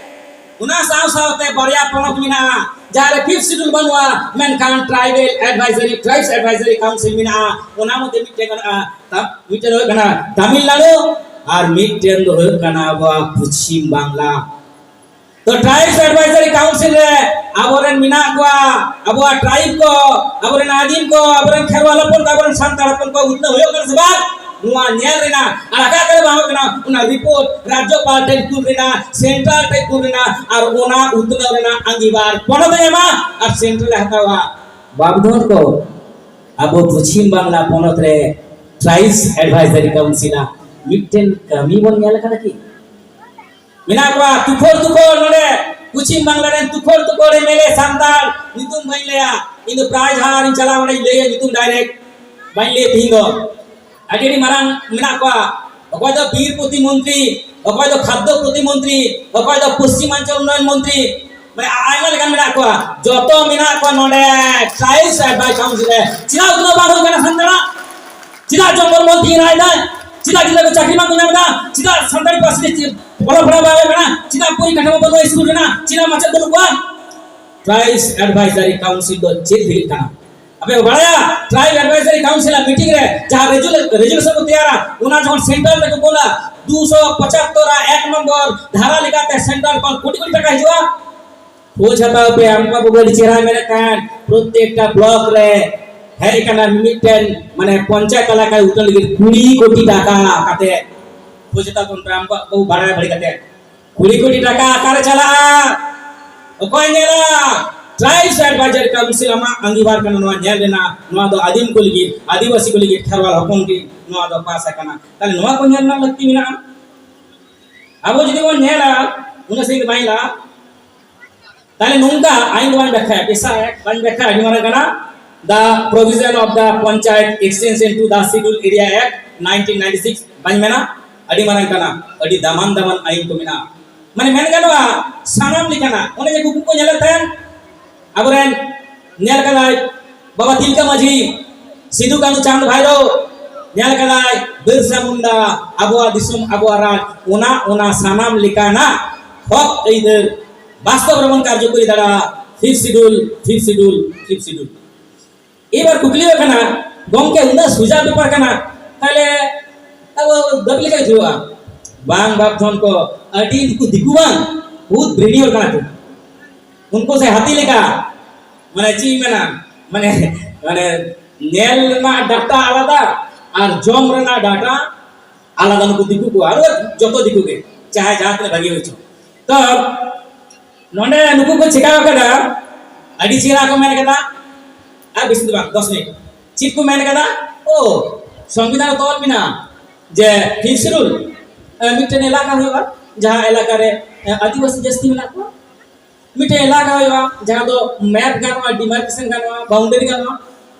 ᱚᱱᱟ ᱥᱟᱶ ᱥᱟᱶᱛᱮ ᱵᱟᱨᱭᱟ ᱯᱚᱱᱚᱛ ᱢᱮᱱᱟᱜᱼᱟ ᱡᱟᱦᱟᱸ ᱨᱮ ᱯᱷᱤᱯᱛᱷ ᱥᱤᱰᱩᱞ ᱵᱟᱹᱱᱩᱜᱼᱟ, ᱢᱮᱱᱠᱷᱟᱱ tribal advisory, tribes advisory council ᱢᱮᱱᱟᱜᱼᱟ᱾ ᱚᱱᱟ ᱢᱚᱫᱽᱫᱷᱮ ᱢᱤᱫᱴᱮᱱ ᱢᱮᱱᱟᱜᱼᱟ, ᱛᱟ- ᱢᱤᱫᱴᱮᱱ ᱫᱚ ᱦᱩᱭᱩᱜ ᱠᱟᱱᱟ ᱛᱟᱢᱤᱞᱱᱟᱲᱩ ᱟᱨ ᱢᱤᱫᱴᱮᱱ ᱫᱚ ᱦᱩᱭᱩᱜ ᱠᱟᱱᱟ ᱟᱵᱚᱣᱟᱜ ᱯᱚᱪᱷᱤᱢ ᱵᱟᱝᱞᱟ᱾ ᱛᱚ ᱴᱨᱟᱭᱵᱥ ᱮᱰᱵᱷᱟᱭᱡᱟᱨᱤ ᱠᱟᱣᱩᱱᱥᱤᱞ ᱨᱮ ᱟᱵᱚᱨᱮᱱ ᱢᱮᱱᱟᱜ ᱠᱚᱣᱟ, ᱟᱵᱚᱣᱟᱜ ᱴᱨᱟᱭᱤᱵ ᱠᱚ, ᱟᱵᱚᱨᱮᱱ ᱟᱹᱫᱤᱢ ᱠᱚ, ᱟᱵᱚᱨᱮᱱ ᱠᱷᱮᱨᱣᱟᱞ ᱦᱚᱯᱚᱱ ᱠᱚ, ᱟᱵᱚᱨᱮᱱ ᱥᱟᱱᱛᱟᱲ ᱦᱚᱯᱚᱱ ᱠᱚ ᱩᱛᱱᱟᱹᱣ ᱦᱩᱭᱩᱜ ᱠᱟᱱᱟ ᱥᱮ ᱵᱟᱝ? ᱱᱚᱣᱟ ᱧᱮᱞ ᱨᱮᱱᱟᱜ ᱟᱨ ᱟᱠᱟ ᱠᱚᱨᱮ ᱵᱟᱝ ᱦᱩᱭᱩᱜ ᱠᱟᱱᱟ, ᱚᱱᱟ ᱨᱤᱯᱳᱨᱴ ᱨᱟᱡᱽᱡᱚᱯᱟᱞ ᱴᱷᱮᱱ ᱠᱩᱞ ᱨᱮᱱᱟᱜ, ᱥᱮᱱᱴᱨᱟᱞ ᱴᱷᱮᱱ ᱠᱩᱞ ᱨᱮᱱᱟᱜ ᱟᱨ ᱚᱱᱟ ᱩᱛᱱᱟᱹᱣ ᱨᱮᱱᱟᱜ ᱟᱸᱜᱤᱵᱷᱟᱨ ᱯᱚᱱᱚᱛ ᱮ ᱮᱢᱟ ᱟᱨ ᱥᱮᱱᱴᱨᱟᱞ ᱮ ᱦᱟᱛᱟᱣᱟ᱾ ᱵᱟᱯᱫᱷᱚᱱ ᱠᱚ, ᱟᱵᱚ ᱯᱚᱪᱷᱤᱢ ᱵᱟᱝᱞᱟ ᱯᱚᱱᱚᱛ ᱨᱮ ᱴᱨᱟᱭᱵᱥ ᱮᱰᱵᱷᱟᱭᱡᱟᱨᱤ ᱠᱟᱣᱩᱱᱥᱤᱞ ᱟᱜ ᱢᱤᱫᱴᱮᱱ ᱠᱟᱹᱢᱤ ᱵᱚᱱ ᱧᱮᱞ ᱟᱠᱟᱫᱟ ᱠᱤ? ᱢᱮᱱᱟᱜ ᱠᱚᱣᱟ ᱛᱩᱠᱷᱚᱲ ᱛᱩᱠᱷᱚᱲ ᱱᱚᱰᱮ ᱯᱚᱪᱷᱤᱢ ᱵᱟᱝᱞᱟ ᱨᱮᱱ ᱛᱩᱠᱷᱚᱲ ᱛᱩᱠᱷᱚᱲ ᱮᱢ ᱮᱞ ᱮ ᱥᱟᱱᱛᱟᱲ, ᱧᱩᱛᱩᱢ ᱵᱟᱹᱧ ᱞᱟᱹᱭᱟ, ᱤᱧ ᱫᱚ ᱯᱨᱟᱭ ᱡᱟᱦᱟᱸ ᱨᱤᱧ ᱪᱟᱞᱟᱣ ᱚᱸᱰᱮᱧ ᱞᱟᱹᱭᱟ ᱧᱩᱛᱩᱢ ᱰᱟᱭᱨᱮᱠᱴ᱾ ᱵᱟᱹᱧ ᱞᱟᱹᱭ ᱛᱤᱦᱤᱧ ᱫᱚ ᱟᱹᱰᱤ ᱟᱹᱰᱤ ᱢᱟᱨᱟᱝ ᱢᱮᱱᱟᱜ ᱠᱚᱣᱟ᱾ ᱚᱠᱚᱭ ᱫᱚ ᱵᱤᱨ ᱯᱨᱚᱛᱤᱢᱚᱱᱛᱨᱤ, ᱚᱠᱚᱭ ᱫᱚ ᱠᱷᱟᱫᱽᱫᱚ ᱯᱨᱚᱛᱤᱢᱚᱱᱛᱨᱤ, ᱚᱠᱚᱭ ᱫᱚ ᱯᱚᱥᱪᱤᱢᱟᱧᱪᱚᱞ ᱩᱱᱱᱚᱭᱚᱱ ᱢᱚᱱᱛᱨᱤ, ᱢᱟᱱᱮ ᱟᱭᱢᱟ ᱞᱮᱠᱟᱱ ᱢᱮᱱᱟᱜ ᱠᱚᱣᱟ᱾ ᱡᱚᱛᱚ ᱢᱮᱱᱟᱜ ᱠᱚᱣᱟ ᱱᱚᱰᱮ ᱴᱨᱟᱭᱤᱵᱥ ᱮᱰᱵᱷᱟᱭᱥ ᱠᱟᱣᱩᱱᱥᱤᱞ ᱨᱮ᱾ ᱪᱮᱫᱟᱜ ᱩᱛᱱᱟᱹᱣ ᱵᱟᱝ ᱦᱩᱭ ᱠᱟᱱᱟ ᱥᱟᱱᱛᱟᱲᱟᱜ? ᱪᱮᱫᱟᱜ ᱡᱚᱝᱜᱚᱞ ᱢᱚᱦᱚᱞ ᱛᱤᱸᱜᱤ ᱨᱟᱦᱮᱫᱟᱭ? ᱪᱮᱫᱟᱜ ᱜᱤᱫᱽᱨᱟᱹ ᱠᱚ ᱪᱟᱹᱠᱨᱤ ᱵᱟᱝ ᱠᱚ ᱧᱟᱢ ᱮᱫᱟ? ᱪᱮᱫᱟᱜ ᱥᱟᱱᱛᱟᱲᱤ ᱯᱟᱹᱨᱥᱤ ᱛᱮ ᱪᱮᱫ ᱚᱞᱚᱜ ᱯᱟᱲᱦᱟᱣ ᱵᱟᱭ ᱦᱩᱭᱩᱜ ᱠᱟᱱᱟ? ᱪᱮᱫᱟᱜ ᱯᱚᱨᱤᱠᱟᱴᱷᱟᱢᱳ ᱵᱟᱹᱱᱩᱜᱼᱟ ᱥᱠᱩᱞ ᱨᱮᱱᱟᱜ? ᱪᱮᱫᱟᱜ ᱢᱟᱪᱮᱫ ᱵᱟᱹᱱᱩᱜ ᱠᱚᱣᱟ? ᱴᱨᱟᱭᱤᱵᱥ ᱮᱰᱵᱷᱟᱭᱡᱟᱨᱤ ᱠᱟᱣᱩᱱᱥᱤᱞ ᱫᱚ ᱪᱮᱫ ᱞᱟᱹᱜᱤᱫ ᱠᱟᱱᱟ? ᱟᱯᱮ ᱵᱟᱲᱟᱭᱟ ᱴᱨᱟᱭᱤᱵ ᱮᱰᱵᱷᱟᱭᱡᱟᱨᱤ ᱠᱟᱣᱩᱱᱥᱤᱞ ᱟᱜ ᱢᱤᱴᱤᱝ ᱨᱮ ᱡᱟᱦᱟᱸ ᱨᱮᱡᱩᱞᱮᱥᱚᱱ ᱠᱚ ᱛᱮᱭᱟᱨᱟ, ᱚᱱᱟ ᱡᱚᱠᱷᱚᱱ ᱥᱮᱱᱴᱨᱟᱞ ᱨᱮᱠᱚ ᱠᱳᱞᱟ, ᱫᱩᱥᱚ ᱯᱚᱪᱟᱛᱛᱚᱨ ᱟᱨ ᱮᱠ ᱱᱚᱢᱵᱚᱨ ᱫᱷᱟᱨᱟ ᱞᱮᱠᱟᱛᱮ ᱥᱮᱱᱴᱨᱟᱞ ᱠᱷᱚᱱ ᱠᱳᱴᱤ ᱠᱳᱴᱤ ᱴᱟᱠᱟ ᱦᱤᱡᱩᱜᱼᱟ᱾ ᱠᱷᱳᱡᱽ ᱦᱟᱛᱟᱣ ᱯᱮ, ᱟᱢ ᱵᱟᱵᱟ ᱵᱟᱹᱵᱩ ᱟᱹᱰᱤ ᱪᱮᱦᱨᱟ ᱢᱮᱱᱮᱫ ᱛᱟᱦᱮᱸᱫ, ᱯᱨᱚᱛᱮᱠᱴᱟ ᱵᱞᱚᱠ ᱨᱮ ᱦᱮᱡ ᱟᱠᱟᱱᱟ ᱢᱤᱫᱴᱮᱱ, ᱢᱟᱱᱮ, ᱯᱚᱧᱪᱟᱭᱮᱛ ᱮᱞᱟᱠᱟ ᱩᱛᱱᱟᱹᱣ ᱞᱟᱹᱜᱤᱫ ᱠᱩᱲᱤ ᱠᱳᱴᱤ ᱴᱟᱠᱟ ᱠᱟᱛᱮ᱾ ᱠᱷᱳᱡᱽ ᱦᱟᱛᱟᱣ ᱠᱚᱢ ᱯᱮ, ᱟᱢ ᱵᱟᱵᱟ ᱵᱟᱹᱵᱩ ᱵᱟᱲᱟᱭ ᱵᱟᱹᱲᱤ ᱠᱟᱛᱮ᱾ ᱠᱩᱲᱤ ᱠᱳᱴᱤ ᱴᱟᱠᱟ ᱚᱠᱟᱨᱮ ᱪᱟᱞᱟᱜᱼᱟ? ᱚᱠᱚᱭ ᱧᱮᱞᱟ? ᱴᱨᱟᱭᱤᱵᱥ ᱮᱰᱵᱷᱟᱭᱡᱟᱨᱤ ᱠᱟᱣᱩᱱᱥᱤᱞ ᱟᱢᱟᱜ ᱟᱸᱜᱤᱵᱷᱟᱨ ᱠᱟᱱᱟ ᱱᱚᱣᱟ ᱧᱮᱞ ᱨᱮᱱᱟᱜ᱾ ᱱᱚᱣᱟ ᱫᱚ ᱟᱹᱫᱤᱢ ᱠᱚ ᱞᱟᱹᱜᱤᱫ, ᱟᱹᱫᱤᱵᱟᱹᱥᱤ ᱠᱚ ᱞᱟᱹᱜᱤᱫ, ᱠᱷᱮᱨᱣᱟᱞ ᱦᱚᱯᱚᱱ ᱞᱟᱹᱜᱤᱫ ᱱᱚᱣᱟ ᱫᱚ ᱯᱟᱥ ᱟᱠᱟᱱᱟ᱾ ᱛᱟᱦᱞᱮ ᱱᱚᱣᱟ ᱠᱚ ᱧᱮᱞ ᱨᱮᱱᱟᱜ ᱞᱟᱹᱠᱛᱤ ᱢᱮᱱᱟᱜᱼᱟ᱾ ᱟᱵᱚ ᱡᱩᱫᱤ ᱵᱚᱱ ᱧᱮᱞᱟ, ᱩᱱᱟᱹᱜ ᱥᱟᱺᱜᱤᱧ ᱫᱚ ᱵᱟᱝ ᱞᱟᱜᱼᱟ᱾ ᱛᱟᱦᱞᱮ ᱱᱚᱝᱠᱟ ᱟᱭᱤᱱ ᱫᱚ ᱵᱟᱹᱧ ᱵᱟᱠᱷᱟᱭᱟ, ᱯᱮᱥᱟ ᱮᱠᱴ ᱵᱟᱹᱧ ᱵᱟᱠᱷᱟᱭᱟ, ᱟᱹᱰᱤ ᱢᱟᱨᱟᱝ ᱠᱟᱱᱟ, The Provision of the Panchayat Extension to the Schedule Area Act nineteen ninety six ᱵᱟᱹᱧ ᱢᱮᱱᱟ, ᱟᱹᱰᱤ ᱢᱟᱨᱟᱝ ᱠᱟᱱᱟ, ᱟᱹᱰᱤ ᱫᱟᱢᱟᱱ ᱫᱟᱢᱟᱱ ᱟᱭᱤᱱ ᱠᱚ ᱢᱮᱱᱟᱜᱼᱟ᱾ ᱢᱟᱱᱮ ᱢᱮᱱ ᱜᱟᱱᱚᱜᱼᱟ, ᱥᱟᱱᱟᱢ ᱞᱮᱠᱟᱱᱟᱜ, ᱚᱱᱮ ᱡᱮ ᱠᱩᱠᱩ ᱠᱚ ᱧᱮᱞᱮᱫ ᱛᱟᱦᱮᱱ, ᱟᱵᱚᱨᱮᱱ ᱧᱮᱞ ᱠᱟᱫᱟᱭ ᱵᱟᱵᱟ ᱛᱤᱞᱠᱟᱹ ᱢᱟᱹᱡᱷᱤ, ᱥᱤᱫᱩ ᱠᱟᱹᱱᱦᱩ ᱪᱟᱸᱫ ᱵᱷᱟᱭᱨᱳ, ᱧᱮᱞ ᱠᱟᱫᱟᱭ ᱵᱤᱨᱥᱟ ᱢᱩᱱᱰᱟ, ᱟᱵᱚᱣᱟᱜ ᱫᱤᱥᱚᱢ ᱟᱵᱚᱣᱟᱜ ᱨᱟᱡᱽ, ᱚᱱᱟ ᱚᱱᱟ ᱥᱟᱱᱟᱢ ᱞᱮᱠᱟᱱᱟᱜ ᱦᱚᱠ ᱟᱹᱭᱫᱟᱹᱨ ᱵᱟᱥᱛᱚᱵ ᱨᱮᱵᱚᱱ ᱠᱟᱨᱡᱚᱠᱚᱨᱤ ᱫᱟᱲᱮᱭᱟᱜᱼᱟ᱾ Fifth schedule, fifth schedule, fifth schedule. ᱮᱵᱟᱨ ᱠᱩᱠᱞᱤ ᱦᱩᱭᱩᱜ ᱠᱟᱱᱟ, ᱜᱚᱢᱠᱮ, ᱩᱱᱟᱹᱜ ᱥᱚᱡᱟ ᱵᱮᱯᱟᱨ ᱠᱟᱱᱟ, ᱛᱟᱦᱞᱮ ᱟᱵᱚ ᱫᱟᱹᱵᱤ ᱞᱮᱠᱟ ᱜᱮ ᱦᱩᱭᱩᱜᱼᱟ? ᱵᱟᱝ ᱵᱟᱯ ᱫᱷᱚᱱ ᱠᱚ, ᱟᱹᱰᱤ ᱱᱩᱠᱩ ᱫᱤᱠᱩ ᱵᱟᱝ, ᱵᱚᱦᱩᱛ ᱵᱨᱤᱱᱤᱭᱚᱨ ᱠᱟᱱᱟ ᱠᱚ᱾ ᱩᱱᱠᱩ ᱥᱮ ᱦᱟᱹᱛᱤ ᱞᱮᱠᱟ, ᱢᱟᱱᱮ ᱪᱮᱫ ᱤᱧ ᱢᱮᱱᱟ, ᱢᱟᱱᱮ, ᱢᱟᱱᱮ ᱧᱮᱞ ᱨᱮᱱᱟᱜ ᱰᱟᱴᱟ ᱟᱞᱟᱫᱟ ᱟᱨ ᱡᱚᱢ ᱨᱮᱱᱟᱜ ᱰᱟᱴᱟ ᱟᱞᱟᱫᱟ᱾ ᱱᱩᱠᱩ ᱫᱤᱠᱩ ᱠᱚ, ᱟᱨ ᱡᱚᱛᱚ ᱫᱤᱠᱩ ᱜᱮ, ᱪᱟᱦᱮ ᱡᱟᱦᱟᱸ ᱛᱤᱱᱟᱹᱜ ᱵᱷᱟᱜᱤ ᱦᱩᱭ ᱦᱚᱪᱚ᱾ ᱛᱚ ᱱᱚᱰᱮ ᱱᱩᱠᱩ ᱠᱚ ᱪᱮᱠᱟ ᱟᱠᱟᱫᱟ, ᱟᱹᱰᱤ ᱪᱮᱦᱨᱟ ᱠᱚ ᱢᱮᱱ ᱠᱟᱫᱟ᱾ ᱟᱨ ᱵᱮᱥᱤ ᱫᱚ ᱵᱟᱝ, ᱫᱚᱥ ᱢᱤᱱᱤᱴ᱾ ᱪᱮᱫ ᱠᱚ ᱢᱮᱱ ᱠᱟᱫᱟ? ᱳ, ᱥᱚᱝᱵᱤᱫᱷᱟᱱ ᱨᱮ ᱛᱚᱞ ᱢᱮᱱᱟᱜᱼᱟ ᱡᱮ ᱯᱷᱤᱯᱛᱷ ᱥᱤᱰᱩᱞ, ᱮ, ᱢᱤᱫᱴᱮᱱ ᱮᱞᱟᱠᱟ ᱦᱩᱭᱩᱜᱼᱟ, ᱡᱟᱦᱟᱸ ᱮᱞᱟᱠᱟ ᱨᱮ, ᱮ, ᱟᱹᱫᱤᱵᱟᱹᱥᱤ ᱡᱟᱹᱥᱛᱤ ᱢᱮᱱᱟᱜ ᱠᱚᱣᱟ᱾ ᱢᱤᱫᱴᱮᱱ ᱮᱞᱟᱠᱟ ᱦᱩᱭᱩᱜᱼᱟ ᱡᱟᱦᱟᱸ ᱫᱚ ᱢᱮᱯ ᱜᱟᱱᱚᱜᱼᱟ, ᱰᱤᱢᱟᱨᱠᱮᱥᱚᱱ ᱜᱟᱱᱚᱜᱼᱟ, ᱵᱟᱣᱩᱱᱰᱟᱨᱤ ᱜᱟᱱᱚᱜᱼᱟ᱾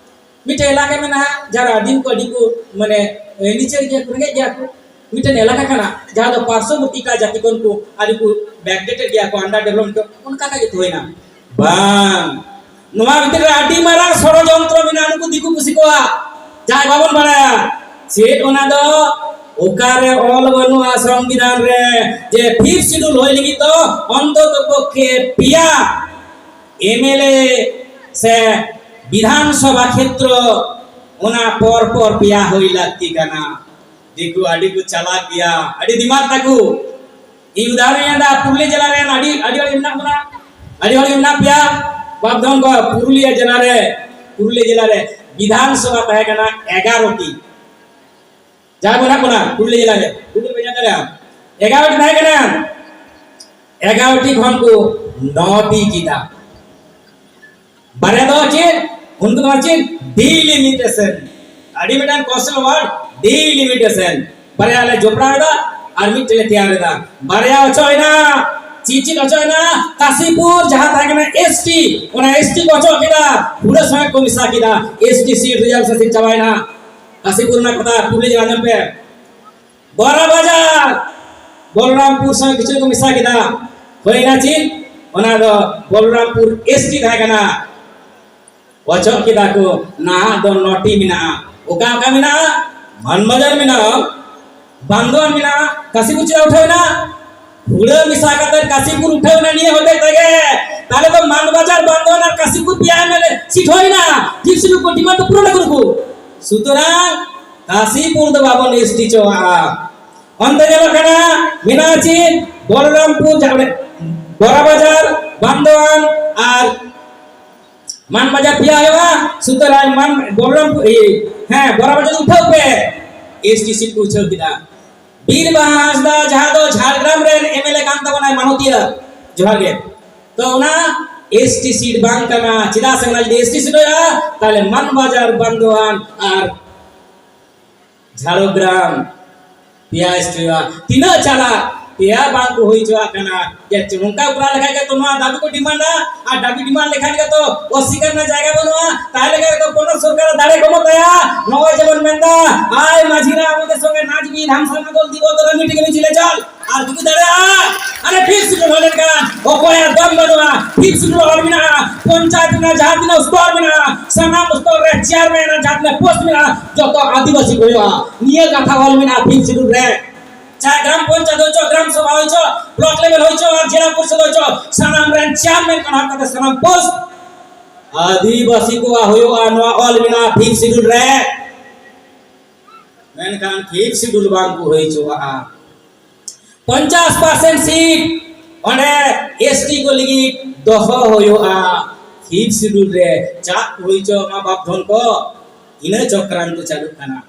ᱢᱤᱫᱴᱮᱱ ᱮᱞᱟᱠᱟ ᱢᱮᱱᱟᱜᱼᱟ, ᱡᱟᱦᱟᱸ ᱨᱮ ᱟᱹᱫᱤᱢ ᱠᱚ ᱟᱹᱰᱤ ᱠᱚ, ᱢᱟᱱᱮ, ᱱᱤᱪᱟᱹᱲ ᱜᱮᱭᱟ ᱠᱚ, ᱨᱮᱸᱜᱮᱡ ᱜᱮᱭᱟ ᱠᱚ᱾ ᱢᱤᱫᱴᱮᱱ ᱮᱞᱟᱠᱟ ᱠᱟᱱᱟ, ᱡᱟᱦᱟᱸ ᱫᱚ ᱯᱟᱨᱥᱚᱵᱚᱨᱛᱤ ᱮᱴᱟᱜ ᱡᱟᱹᱛᱤ ᱠᱷᱚᱱ ᱠᱚ ᱟᱹᱰᱤ ᱠᱚ backdated ᱜᱮᱭᱟ ᱠᱚ, under development ᱠᱚ, ᱚᱱᱠᱟ ᱠᱟᱜᱮ ᱛᱟᱦᱮᱸᱭᱮᱱᱟ᱾ ᱵᱟᱝ, ᱱᱚᱣᱟ ᱵᱷᱤᱛᱤᱨ ᱨᱮ ᱟᱹᱰᱤ ᱢᱟᱨᱟᱝ ᱥᱚᱲᱚᱡᱚᱱᱛᱨᱚ ᱢᱮᱱᱟᱜᱼᱟ, ᱱᱩᱠᱩ ᱫᱤᱠᱩ ᱯᱩᱥᱤ ᱠᱚᱣᱟᱜ, ᱡᱟᱦᱟᱸᱭ ᱵᱟᱵᱚᱱ ᱵᱟᱲᱟᱭᱟ᱾ ᱪᱮᱫ ᱚᱱᱟ ᱫᱚ? ᱚᱠᱟᱨᱮ ᱚᱞ ᱵᱟᱹᱱᱩᱜᱼᱟ ᱥᱚᱝᱵᱤᱫᱷᱟᱱ ᱨᱮ ᱡᱮ fifth schedule ᱦᱩᱭ ᱞᱟᱹᱜᱤᱫ ᱫᱚ ᱚᱱᱛᱚᱛᱚ ᱯᱚᱠᱠᱷᱮ ᱯᱮᱭᱟ MLA ᱥᱮ ᱵᱤᱫᱷᱟᱱ ᱥᱚᱵᱷᱟ ᱠᱷᱮᱛᱨᱚ ᱚᱱᱟ ᱯᱚᱨ ᱯᱚᱨ ᱯᱮᱭᱟ ᱦᱩᱭ ᱞᱟᱹᱠᱛᱤ ᱠᱟᱱᱟ? ᱫᱤᱠᱩ ᱟᱹᱰᱤ ᱠᱚ ᱪᱟᱞᱟᱠ ᱜᱮᱭᱟ, ᱟᱹᱰᱤ ᱫᱤᱢᱟᱜᱽ ᱛᱟᱠᱚ᱾ ᱤᱧ ᱩᱫᱟᱦᱚᱨᱚᱱ ᱤᱧ ᱮᱢ ᱮᱫᱟ, ᱯᱩᱨᱩᱞᱤᱭᱟᱹ ᱡᱮᱞᱟ ᱨᱮᱱ ᱟᱹᱰᱤ, ᱟᱹᱰᱤ ᱦᱚᱲ ᱜᱮ ᱢᱮᱱᱟᱜ ᱵᱚᱱᱟ, ᱟᱹᱰᱤ ᱦᱚᱲ ᱜᱮ ᱢᱮᱱᱟᱜ ᱯᱮᱭᱟ᱾ ᱵᱟᱯᱫᱷᱚᱱ ᱠᱚ ᱯᱩᱨᱩᱞᱤᱭᱟᱹ ᱡᱮᱞᱟ ᱨᱮ, ᱯᱩᱨᱩᱞᱤᱭᱟᱹ ᱡᱮᱞᱟ ᱨᱮ ᱵᱤᱫᱷᱟᱱ ᱥᱚᱵᱷᱟ ᱛᱟᱦᱮᱸ ᱠᱟᱱᱟ ᱮᱜᱟᱨᱚ ᱴᱤ᱾ ᱡᱟᱦᱟᱸ ᱢᱮᱱᱟᱜ ᱵᱚᱱᱟ ᱯᱩᱨᱩᱞᱤᱭᱟᱹ ᱡᱮᱞᱟ ᱨᱮ, Google ᱯᱮ ᱧᱮᱞ ᱫᱟᱲᱮᱭᱟᱜᱼᱟ, ᱮᱜᱟᱨᱚ ᱴᱤ ᱛᱟᱦᱮᱸ ᱠᱟᱱᱟ᱾ ᱮᱜᱟᱨᱚ ᱴᱤ ᱠᱷᱚᱱ ᱠᱚ ᱱᱚ ᱴᱤ ᱠᱮᱫᱟ᱾ ᱵᱟᱨᱭᱟ ᱫᱚ ᱪᱮᱫ? ᱩᱱᱠᱩ ᱫᱚ ᱪᱮᱫ? Delimitation᱾ ᱟᱹᱰᱤ ᱢᱤᱫᱴᱟᱝ costly word, delimitation᱾ ᱵᱟᱨᱭᱟ ᱞᱮ ᱡᱚᱯᱲᱟᱣ ᱮᱫᱟ ᱟᱨ ᱢᱤᱫᱴᱮᱱ ᱞᱮ ᱛᱮᱭᱟᱨ ᱮᱫᱟ᱾ ᱵᱟᱨᱭᱟ ᱚᱪᱚᱜ ᱮᱱᱟ᱾ ᱪᱮᱫ ᱪᱮᱫ ᱚᱪᱚᱜ ᱮᱱᱟ? ᱠᱟᱥᱤᱯᱩᱨ ᱡᱟᱦᱟᱸ ᱛᱟᱦᱮᱸ ᱠᱟᱱᱟ ST, ᱚᱱᱟ ST ᱠᱚ ᱚᱪᱚᱜ ᱠᱮᱫᱟ, ᱦᱩᱲᱟᱹ ᱥᱚᱸᱜᱮ ᱠᱚ ᱢᱮᱥᱟ ᱠᱮᱫᱟ᱾ ST seat reservation seat ᱪᱟᱵᱟᱭᱮᱱᱟ᱾ ᱠᱟᱥᱤᱯᱩᱨ ᱨᱮᱱᱟᱜ ᱠᱟᱛᱷᱟ ᱯᱩᱨᱩᱞᱤᱭᱟᱹ ᱡᱮᱞᱟ ᱧᱮᱞ ᱯᱮ᱾ ᱵᱚᱨᱟ ᱵᱟᱡᱟᱨ, ᱵᱚᱞᱨᱟᱢᱯᱩᱨ ᱥᱚᱸᱜᱮ ᱠᱤᱪᱷᱩ ᱠᱚ ᱢᱮᱥᱟ ᱠᱮᱫᱟ, ᱦᱩᱭᱱᱟ ᱪᱮᱫ? ᱚᱱᱟ ᱫᱚ ᱵᱚᱞᱨᱟᱢᱯᱩᱨ ST ᱛᱟᱦᱮᱸ ᱠᱟᱱᱟ, ᱚᱪᱚᱜ ᱠᱮᱫᱟ ᱠᱚ᱾ ᱱᱟᱦᱟᱜ ᱫᱚ ᱱᱚ ᱴᱤ ᱢᱮᱱᱟᱜᱼᱟ᱾ ᱚᱠᱟ ᱚᱠᱟ ᱢᱮᱱᱟᱜᱼᱟ? ᱢᱟᱱᱵᱟᱡᱟᱨ ᱢᱮᱱᱟᱜᱼᱟ, ᱵᱟᱱᱫᱳᱣᱟᱱ ᱢᱮᱱᱟᱜᱼᱟ, ᱠᱟᱥᱤᱯᱩᱨ ᱪᱮᱫᱟᱜ ᱩᱴᱷᱟᱹᱣ ᱮᱱᱟ? ᱦᱩᱲᱟᱹ ᱢᱮᱥᱟ ᱠᱟᱛᱮ ᱠᱟᱥᱤᱯᱩᱨ ᱩᱴᱷᱟᱹᱣ ᱮᱱᱟ ᱱᱤᱭᱟᱹ ᱦᱚᱛᱮᱡ ᱛᱮᱜᱮ᱾ ᱛᱟᱦᱞᱮ ᱫᱚ ᱢᱟᱱᱵᱟᱡᱟᱨ, ᱵᱟᱱᱫᱳᱣᱟᱱ ᱟᱨ ᱠᱟᱥᱤᱯᱩᱨ ᱯᱮᱭᱟ MLA seat ᱦᱩᱭᱱᱟ, fifth schedule ᱠᱚ demand ᱫᱚ ᱯᱩᱨᱟᱹᱣ ᱟᱠᱟᱱᱟ ᱠᱚ᱾ ᱥᱩᱛᱚᱨᱟᱝ ᱠᱟᱥᱤᱯᱩᱨ ᱫᱚ ᱵᱟᱵᱚᱱ ST ᱦᱚᱪᱚᱣᱟᱜᱼᱟ᱾ ᱚᱱᱛᱮ ᱧᱮᱞᱚᱜ ᱠᱟᱱᱟ, ᱢᱮᱱᱟᱜᱼᱟ ᱪᱮᱫ? ᱵᱚᱞᱨᱟᱢᱯᱩᱨ, ᱡᱟᱦᱟᱸ ᱵᱚᱨᱟ ᱵᱟᱡᱟᱨ, ᱵᱟᱱᱫᱳᱣᱟᱱ ᱟᱨ ᱢᱟᱱ ᱵᱟᱡᱟᱨ ᱯᱮᱭᱟ ᱦᱩᱭᱩᱜᱼᱟ᱾ ᱥᱩᱛᱚᱨᱟᱝ ᱢᱟᱱ, ᱵᱚᱞᱨᱟᱢᱯᱩᱨ, ᱤᱭᱟᱹ, ᱦᱮᱸ, ᱵᱚᱨᱟ ᱵᱟᱡᱟᱨ ᱩᱴᱷᱟᱹᱣ ᱯᱮ᱾ ST seat ᱠᱚ ᱩᱪᱷᱟᱹᱣ ᱠᱮᱫᱟ᱾ ᱵᱤᱨ ᱵᱟᱦᱟ ᱦᱟᱸᱥᱫᱟ, ᱡᱟᱦᱟᱸ ᱫᱚ ᱡᱷᱟᱲᱜᱨᱟᱢ ᱨᱮᱱ MLA ᱠᱟᱱ ᱛᱟᱵᱚᱱᱟᱭ, ᱢᱟᱱᱚᱛᱤᱭᱟᱹ, ᱡᱚᱦᱟᱨ ᱜᱮ᱾ ᱛᱚ ᱚᱱᱟ ST seat ᱵᱟᱝ ᱠᱟᱱᱟ, ᱪᱮᱫᱟᱜ ᱥᱮ ᱚᱱᱟ ᱡᱩᱫᱤ ST seat ᱦᱩᱭᱩᱜᱼᱟ, ᱛᱟᱦᱞᱮ ᱢᱟᱱ ᱵᱟᱡᱟᱨ, ᱵᱟᱱᱫᱳᱣᱟᱱ ᱟᱨ ᱡᱷᱟᱲᱜᱨᱟᱢ ᱯᱮᱭᱟ ST ᱦᱩᱭᱩᱜᱼᱟ᱾ ᱛᱤᱱᱟᱹᱜ ᱪᱟᱞᱟᱜ? ᱯᱮᱭᱟ ᱵᱟᱝ ᱠᱚ ᱦᱩᱭ ᱦᱚᱪᱚᱣᱟᱜ ᱠᱟᱱᱟ᱾ ᱡᱮ ᱱᱚᱝᱠᱟ ᱠᱚᱨᱟᱣ ᱞᱮᱠᱷᱟᱱ ᱜᱮ ᱛᱚ ᱱᱚᱣᱟ ᱫᱟᱹᱵᱤ ᱠᱚ ᱰᱤᱢᱟᱱᱰᱟ, ᱟᱨ ᱫᱟᱹᱵᱤ ᱰᱤᱢᱟᱱᱰ ᱞᱮᱠᱷᱟᱱ ᱜᱮ ᱛᱚ ᱚᱥᱤᱠᱟᱨ ᱨᱮᱱᱟᱜ ᱡᱟᱭᱜᱟ ᱵᱟᱹᱱᱩᱜᱼᱟ᱾ ᱛᱟᱦᱞᱮ ᱠᱷᱟᱱ ᱫᱚ ᱯᱚᱱᱚᱛ ᱥᱚᱨᱠᱟᱨᱟᱜ ᱫᱟᱲᱮ ᱠᱚᱢᱚᱜ ᱛᱟᱭᱟ᱾ ᱱᱚᱜᱼᱚᱭ ᱡᱮᱵᱚᱱ ᱢᱮᱱᱫᱟ, ᱟᱭ ᱢᱟᱹᱡᱷᱤ ᱨᱮ আমাদের সঙ্গে নাচবি, ধামসা মাদল দিব, তোরা মিটিং মিছিলে চল। ᱟᱨ ᱡᱩᱫᱤ ᱫᱟᱲᱮᱭᱟᱜᱼᱟ, ᱟᱨᱮ ᱯᱷᱤᱯᱛᱷ ᱥᱤᱰᱩᱞ ᱦᱩᱭ ᱞᱮᱱᱠᱷᱟᱱ ᱚᱠᱚᱭᱟᱜ ᱫᱚᱢ ᱵᱟᱹᱱᱩᱜᱼᱟ᱾ ᱯᱷᱤᱯᱛᱷ ᱥᱤᱰᱩᱞ ᱚᱞ ᱢᱮᱱᱟᱜᱼᱟ, ᱯᱚᱧᱪᱟᱭᱮᱛ ᱨᱮᱱᱟᱜ ᱡᱟᱦᱟᱸ ᱛᱤᱱᱟᱹᱜ ᱥᱛᱚᱨ ᱢᱮᱱᱟᱜᱼᱟ, ᱥᱟᱱᱟᱢ ᱥᱛᱚᱨ ᱨᱮ ᱪᱮᱭᱟᱨᱢᱮᱱ ᱨᱮᱱᱟᱜ ᱡᱟᱦᱟᱸ ᱛᱤᱱᱟᱹᱜ ᱯᱳᱥᱴ ᱢᱮᱱᱟᱜᱼᱟ, ᱡᱚᱛᱚ ᱟᱹᱫᱤᱵᱟᱹᱥᱤ ᱠᱚ ᱦᱩᱭᱩᱜᱼᱟ᱾ ᱱᱤᱭᱟᱹ ᱠᱟᱛᱷᱟ ᱚᱞ ᱢᱮᱱᱟᱜᱼᱟ ᱯᱷᱤᱯᱛᱷ ᱥᱤᱰᱩᱞ ᱨᱮ᱾ ᱪᱟᱦᱮ ᱜᱨᱟᱢ ᱯᱚᱧᱪᱟᱭᱮᱛ ᱦᱚᱭᱪᱚ, ᱜᱨᱟᱢ ᱥᱚᱵᱷᱟ ᱦᱚᱭᱪᱚ, ᱵᱞᱚᱠ ᱞᱮᱵᱮᱞ ᱦᱚᱭᱪᱚ, ᱟᱨ ᱡᱮᱞᱟ ᱯᱚᱨᱤᱥᱚᱫ ᱦᱚᱭᱪᱚ, ᱥᱟᱱᱟᱢ ᱨᱮᱱ ᱪᱮᱭᱟᱨᱢᱮᱱ ᱠᱷᱚᱱ ᱮᱦᱚᱵ ᱠᱟᱛᱮ ᱥᱟᱱᱟᱢ ᱯᱳᱥᱴ ᱟᱹᱫᱤᱵᱟᱹᱥᱤ ᱠᱚᱣᱟᱜ ᱦᱩᱭᱩᱜᱼᱟ, ᱱᱚᱣᱟ ᱚᱞ ᱢᱮᱱᱟᱜᱼᱟ ᱯᱷᱤᱯᱛᱷ ᱥᱤᱰᱩᱞ ᱨᱮ᱾ ᱢᱮᱱᱠᱷᱟᱱ ᱯᱷᱤᱯᱛᱷ ᱥᱤᱰᱩᱞ ᱵᱟᱝ ᱠᱚ ᱦᱩᱭ ᱦᱚᱪᱚᱣᱟᱜᱼᱟ᱾ ᱯᱚᱧᱪᱟᱥ ᱯᱟᱨᱥᱮᱱᱴ ᱥᱤᱴ ᱚᱸᱰᱮ ᱮᱥᱴᱤ ᱠᱚ ᱞᱟᱹᱜᱤᱫ ᱫᱚᱦᱚ ᱦᱩᱭᱩᱜᱼᱟ᱾ ᱯᱷᱤᱯᱛᱷ ᱥᱤᱰᱩᱞ ᱨᱮ ᱪᱟᱜ ᱦᱩᱭ ᱦᱚᱪᱚ ᱢᱟ ᱵᱟᱯ ᱫᱷᱚᱱ ᱠᱚ, ᱤᱱᱟᱹ ᱪᱚᱠᱨᱟᱱᱛᱚ ᱪᱟᱹᱞᱩᱜ ᱠᱟᱱᱟ᱾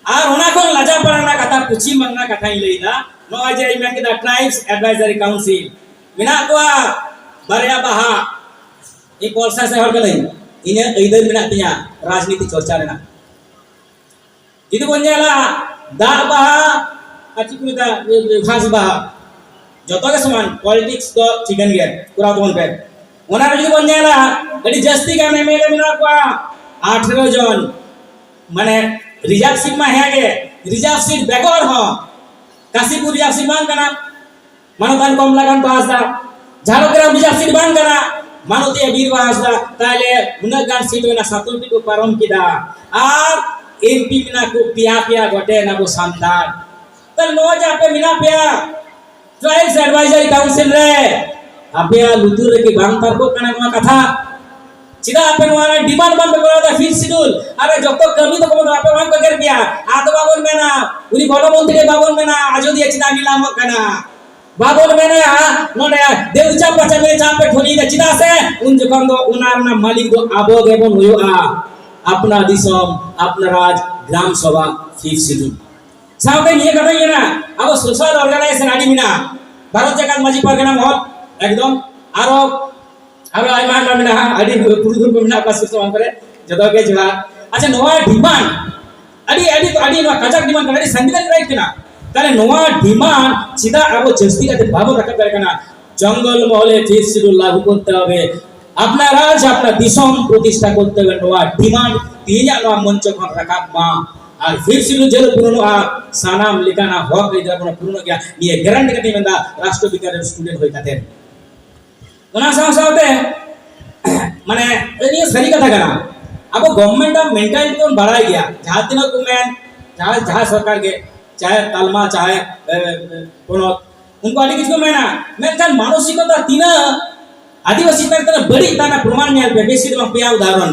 ᱟᱨ ᱚᱱᱟ ᱠᱷᱚᱱ ᱞᱟᱡᱟ ᱯᱟᱲᱟ ᱨᱮᱱᱟᱜ ᱠᱟᱛᱷᱟ, ᱯᱚᱪᱷᱤᱢ ᱵᱟᱝᱞᱟ ᱠᱟᱛᱷᱟᱧ ᱞᱟᱹᱭᱫᱟ᱾ ᱱᱚᱜᱼᱚᱭ ᱡᱮ ᱤᱧ ᱢᱮᱱ ᱠᱮᱫᱟ, ᱴᱨᱟᱭᱤᱵᱥ ᱮᱰᱵᱟᱭᱡᱟᱨᱤ ᱠᱟᱣᱩᱱᱥᱤᱞ ᱢᱮᱱᱟᱜ ᱠᱚᱣᱟ, ᱵᱟᱨᱭᱟ ᱵᱟᱦᱟ, ᱤᱧ ᱯᱚᱞᱥᱟ ᱥᱮ ᱦᱚᱲ ᱠᱟᱹᱱᱟᱹᱧ, ᱤᱧᱟᱹᱜ ᱟᱹᱭᱫᱟᱹᱨ ᱢᱮᱱᱟᱜ ᱛᱤᱧᱟ ᱨᱟᱡᱽᱱᱤᱛᱤ ᱪᱚᱨᱪᱟ ᱨᱮᱱᱟᱜ᱾ ᱡᱩᱫᱤ ᱵᱚᱱ ᱧᱮᱞᱟ, ᱫᱟᱜ ᱵᱟᱦᱟ ᱟᱨ ᱪᱮᱫ ᱠᱚ ᱢᱮᱛᱟᱜᱼᱟ, ᱜᱷᱟᱥ ᱵᱟᱦᱟ, ᱡᱚᱛᱚ ᱜᱮ ᱥᱚᱢᱟᱱ, ᱯᱚᱞᱤᱴᱤᱠᱥ ᱫᱚ ᱴᱷᱤᱠᱟᱹᱱ ᱜᱮᱭᱟ, ᱠᱚᱨᱟᱣ ᱛᱟᱵᱚᱱ ᱯᱮ᱾ ᱚᱱᱟ ᱨᱮ ᱡᱩᱫᱤ ᱵᱚᱱ ᱧᱮᱞᱟ, ᱟᱹᱰᱤ ᱡᱟᱹᱥᱛᱤ ᱜᱟᱱ ᱮᱢᱮᱞᱮ ᱢᱮᱱᱟᱜ ᱠᱚᱣᱟ, ᱟᱴᱷᱨᱚ ᱡᱚᱱ, ᱢᱟᱱᱮ ᱨᱤᱡᱟᱨᱵᱷ ᱥᱤᱴ ᱢᱟ ᱦᱮᱸ ᱜᱮ, ᱨᱤᱡᱟᱨᱵᱷ ᱥᱤᱴ ᱵᱮᱜᱚᱨ ᱦᱚᱸ, ᱠᱟᱥᱤᱯᱩᱨ ᱨᱤᱡᱟᱨᱵᱷ ᱥᱤᱴ ᱵᱟᱝ ᱠᱟᱱᱟ, ᱢᱟᱱᱚᱛᱟᱱ ᱠᱚᱢᱞᱟᱠᱟᱱᱛ ᱦᱟᱸᱥᱫᱟ, ᱡᱷᱟᱲᱜᱨᱟᱢ ᱨᱤᱡᱟᱨᱵᱷ ᱥᱤᱴ ᱵᱟᱝ ᱠᱟᱱᱟ, ᱢᱟᱱᱚᱛᱤᱭᱟ ᱵᱤᱨᱵᱟᱦᱟ ᱦᱟᱸᱥᱫᱟ, ᱛᱟᱦᱞᱮ ᱩᱱᱟᱹᱜ ᱜᱟᱱ ᱥᱤᱴ ᱦᱩᱭᱱᱟ, ᱥᱟᱛᱚ ᱥᱤᱴ ᱠᱚ ᱯᱟᱨᱚᱢ ᱠᱮᱫᱟ, ᱟᱨ ᱮᱢᱯᱤ ᱢᱮᱱᱟᱜ ᱠᱚ ᱯᱮᱭᱟ ᱯᱮᱭᱟ ᱜᱚᱴᱮᱱ ᱟᱵᱚ ᱥᱟᱱᱛᱟᱲ᱾ ᱛᱟᱦᱞᱮ ᱱᱚᱜᱼᱚᱭ ᱡᱮ ᱟᱯᱮ ᱢᱮᱱᱟᱜ ᱯᱮᱭᱟ ᱴᱨᱟᱭᱤᱵᱥ ᱮᱰᱵᱟᱭᱡᱟᱨᱤ ᱠᱟᱣᱩᱱᱥᱤᱞ ᱨᱮ, ᱟᱯᱮᱭᱟᱜ ᱞᱩᱛᱩᱨ ᱨᱮᱠᱤ ᱵᱟᱝ ᱛᱟᱨᱠᱚᱜ ᱠᱟᱱᱟ ᱱᱚᱣᱟ ᱠᱟᱛᱷᱟ? ᱪᱮᱫᱟᱜ ᱟᱯᱮ ᱱᱚᱣᱟ ᱨᱮ ᱰᱤᱢᱟᱱᱰ ᱵᱟᱝ ᱯᱮ ᱠᱚᱨᱟᱣ ᱮᱫᱟ? ᱯᱷᱤᱯᱛᱷ ᱥᱤᱰᱩᱞ, ᱟᱨ ᱡᱚᱛᱚ ᱠᱟᱹᱢᱤ ᱫᱚᱠᱚ ᱵᱚᱱᱫᱚ, ᱟᱯᱮ ᱵᱟᱝ ᱠᱚ ᱮᱜᱮᱨ ᱯᱮᱭᱟ? ᱟᱫᱚ ᱵᱟᱵᱚᱱ ᱢᱮᱱᱟ, ᱩᱱᱤ ᱵᱚᱱᱚ ᱢᱚᱱᱛᱨᱤ ᱵᱟᱵᱚᱱ ᱢᱮᱱᱟ, ᱟᱡᱚᱫᱤᱭᱟᱹ ᱪᱮᱫᱟᱜ ᱱᱤᱞᱟᱢᱚᱜ ᱠᱟᱱᱟ? ᱵᱟᱵᱚᱱ ᱢᱮᱱᱟ ᱱᱚᱰᱮ ᱫᱮᱣᱪᱟ ᱯᱟᱪᱟ ᱢᱮ ᱪᱟ ᱯᱮ ᱴᱷᱚᱱᱤᱭᱮᱫᱟ, ᱪᱮᱫᱟᱜ ᱥᱮ ᱩᱱ ᱡᱚᱠᱷᱚᱱ ᱫᱚ ᱚᱱᱟ ᱨᱮᱱᱟᱜ ᱢᱟᱹᱞᱤᱠ ᱫᱚ ᱟᱵᱚ ᱜᱮᱵᱚᱱ ᱦᱩᱭᱩᱜᱼᱟ᱾ ᱟᱯᱱᱟ ᱫᱤᱥᱚᱢ, ᱟᱯᱱᱟ ᱨᱟᱡᱽ, ᱜᱨᱟᱢ ᱥᱚᱵᱷᱟ, ᱯᱷᱤᱯᱛᱷ ᱥᱤᱰᱩᱞ᱾ ᱥᱟᱶᱛᱮ ᱱᱤᱭᱟᱹ ᱠᱟᱛᱷᱟᱧ ᱢᱮᱱᱟ, ᱟᱵᱚ ᱥᱳᱥᱟᱞ ᱚᱨᱜᱟᱱᱟᱭᱡᱮᱥᱚᱱ ᱟᱹᱰᱤ ᱢᱮᱱᱟᱜᱼᱟ, ᱵᱷᱟᱨᱚᱛ ᱡᱟᱠᱟᱛ ᱢᱟᱹᱡᱷᱤ ᱯᱟᱨᱜᱟᱱᱟ ᱢᱚᱦᱚᱞ, ᱮᱠᱫᱚᱢ, ᱟᱨᱚ, ᱟᱨᱚ ᱟᱭᱢᱟ ᱟᱭᱢᱟ ᱢᱮᱱᱟᱜᱼᱟ, ᱟᱹᱰᱤ ᱯᱩᱨᱩᱫᱷᱩᱞ ᱠᱚ ᱢᱮᱱᱟᱜ ᱠᱚᱣᱟ ᱥᱩᱨ ᱥᱟᱢᱟᱝ ᱠᱚᱨᱮ, ᱡᱚᱛᱚ ᱜᱮ ᱡᱚᱦᱟᱨ᱾ ᱟᱪᱪᱷᱟ, ᱱᱚᱣᱟ ᱰᱤᱢᱟᱱᱰ ᱟᱹᱰᱤ, ᱟᱹᱰᱤ, ᱟᱹᱰᱤ ᱱᱚᱣᱟ ᱠᱟᱡᱟᱠ ᱰᱤᱢᱟᱱᱰ ᱠᱟᱱᱟ, ᱟᱹᱰᱤ ᱥᱟᱝᱵᱤᱫᱷᱟᱱᱤᱠ ᱨᱟᱭᱤᱴ ᱠᱟᱱᱟ᱾ ᱛᱟᱦᱞᱮ ᱱᱚᱣᱟ ᱰᱤᱢᱟᱱᱰ ᱪᱮᱫᱟᱜ ᱟᱵᱚ ᱡᱟᱹᱥᱛᱤ ᱠᱟᱛᱮ ᱵᱟᱵᱚᱱ ᱨᱟᱠᱟᱵ ᱫᱟᱲᱮᱭᱟᱜ ᱠᱟᱱᱟ? ᱡᱚᱝᱜᱚᱞ ᱢᱚᱦᱚᱞᱮ ᱯᱷᱤᱯᱛᱷ ᱥᱤᱰᱩᱞ ᱞᱟᱹᱜᱩ ᱠᱚᱨᱛᱮ ᱦᱚᱵᱮ, ᱟᱯᱱᱟᱨ ᱨᱟᱡᱽ ᱟᱯᱱᱟᱨ ᱫᱤᱥᱚᱢ ᱯᱨᱚᱛᱤᱥᱴᱷᱟ ᱠᱚᱨᱛᱮ ᱦᱚᱵᱮ, ᱱᱚᱣᱟ ᱰᱤᱢᱟᱱᱰ ᱛᱮᱦᱮᱧᱟᱜ ᱱᱚᱣᱟ ᱢᱚᱧᱪᱚ ᱠᱷᱚᱱ ᱨᱟᱠᱟᱵ ᱢᱟ᱾ ᱟᱨ ᱯᱷᱤᱯᱛᱷ ᱥᱤᱰᱩᱞ ᱡᱮ ᱦᱤᱞᱳᱜ ᱯᱩᱨᱚᱱᱚᱜᱼᱟ, ᱥᱟᱱᱟᱢ ᱞᱮᱠᱟᱱᱟᱜ ᱦᱚᱠ ᱟᱹᱭᱫᱟᱹᱨ ᱵᱚᱱ ᱯᱩᱨᱚᱱᱚᱜ ᱜᱮᱭᱟ, ᱱᱤᱭᱟᱹ ᱜᱮᱨᱮᱱᱴᱤ ᱠᱟᱛᱮ ᱢᱮᱱᱫᱟ, ᱨᱟᱥᱴᱨᱚ ᱵᱤᱜᱽᱜᱟᱱ ᱨᱮᱱ ᱥᱴᱩᱰᱮᱱᱴ ᱦᱩᱭ ᱠᱟᱛᱮ᱾ ᱚᱱᱟ ᱥᱟᱶ ᱥᱟᱶᱛᱮ ᱢᱟᱱᱮ ᱱᱤᱭᱟᱹ ᱥᱟᱹᱨᱤ ᱠᱟᱛᱷᱟ ᱠᱟᱱᱟ, ᱟᱵᱚ ᱜᱚᱵᱷᱢᱮᱱᱴ ᱟᱜ ᱢᱮᱱᱴᱟᱞᱤᱴᱤ ᱵᱚᱱ ᱵᱟᱲᱟᱭ ᱜᱮᱭᱟ, ᱡᱟᱦᱟᱸ ᱛᱤᱱᱟᱹᱜ ᱠᱚ ᱢᱮᱱ, ᱡᱟᱦᱟᱸ ᱡᱟᱦᱟᱸ ᱥᱚᱨᱠᱟᱨ ᱜᱮ, ᱪᱟᱦᱮ ᱛᱟᱞᱢᱟ ᱪᱟᱦᱮ ᱮ, ᱮ, ᱯᱚᱱᱚᱛ, ᱩᱱᱠᱩ ᱟᱹᱰᱤ ᱠᱤᱪᱷᱩ ᱠᱚ ᱢᱮᱱᱟ, ᱢᱮᱱᱠᱷᱟᱱ ᱢᱟᱱᱚᱥᱤᱠᱚᱛᱟ ᱛᱤᱱᱟᱹᱜ ᱟᱹᱫᱤᱵᱟᱹᱥᱤ ᱪᱮᱛᱟᱱ ᱨᱮ ᱛᱤᱱᱟᱹᱜ ᱵᱟᱹᱲᱤᱡ ᱛᱟᱦᱮᱱᱟ ᱯᱨᱚᱢᱟᱱ ᱧᱮᱞ ᱯᱮ, ᱵᱮᱥᱤ ᱫᱚ ᱵᱟᱝ, ᱯᱮᱭᱟ ᱩᱫᱟᱦᱚᱨᱚᱱ᱾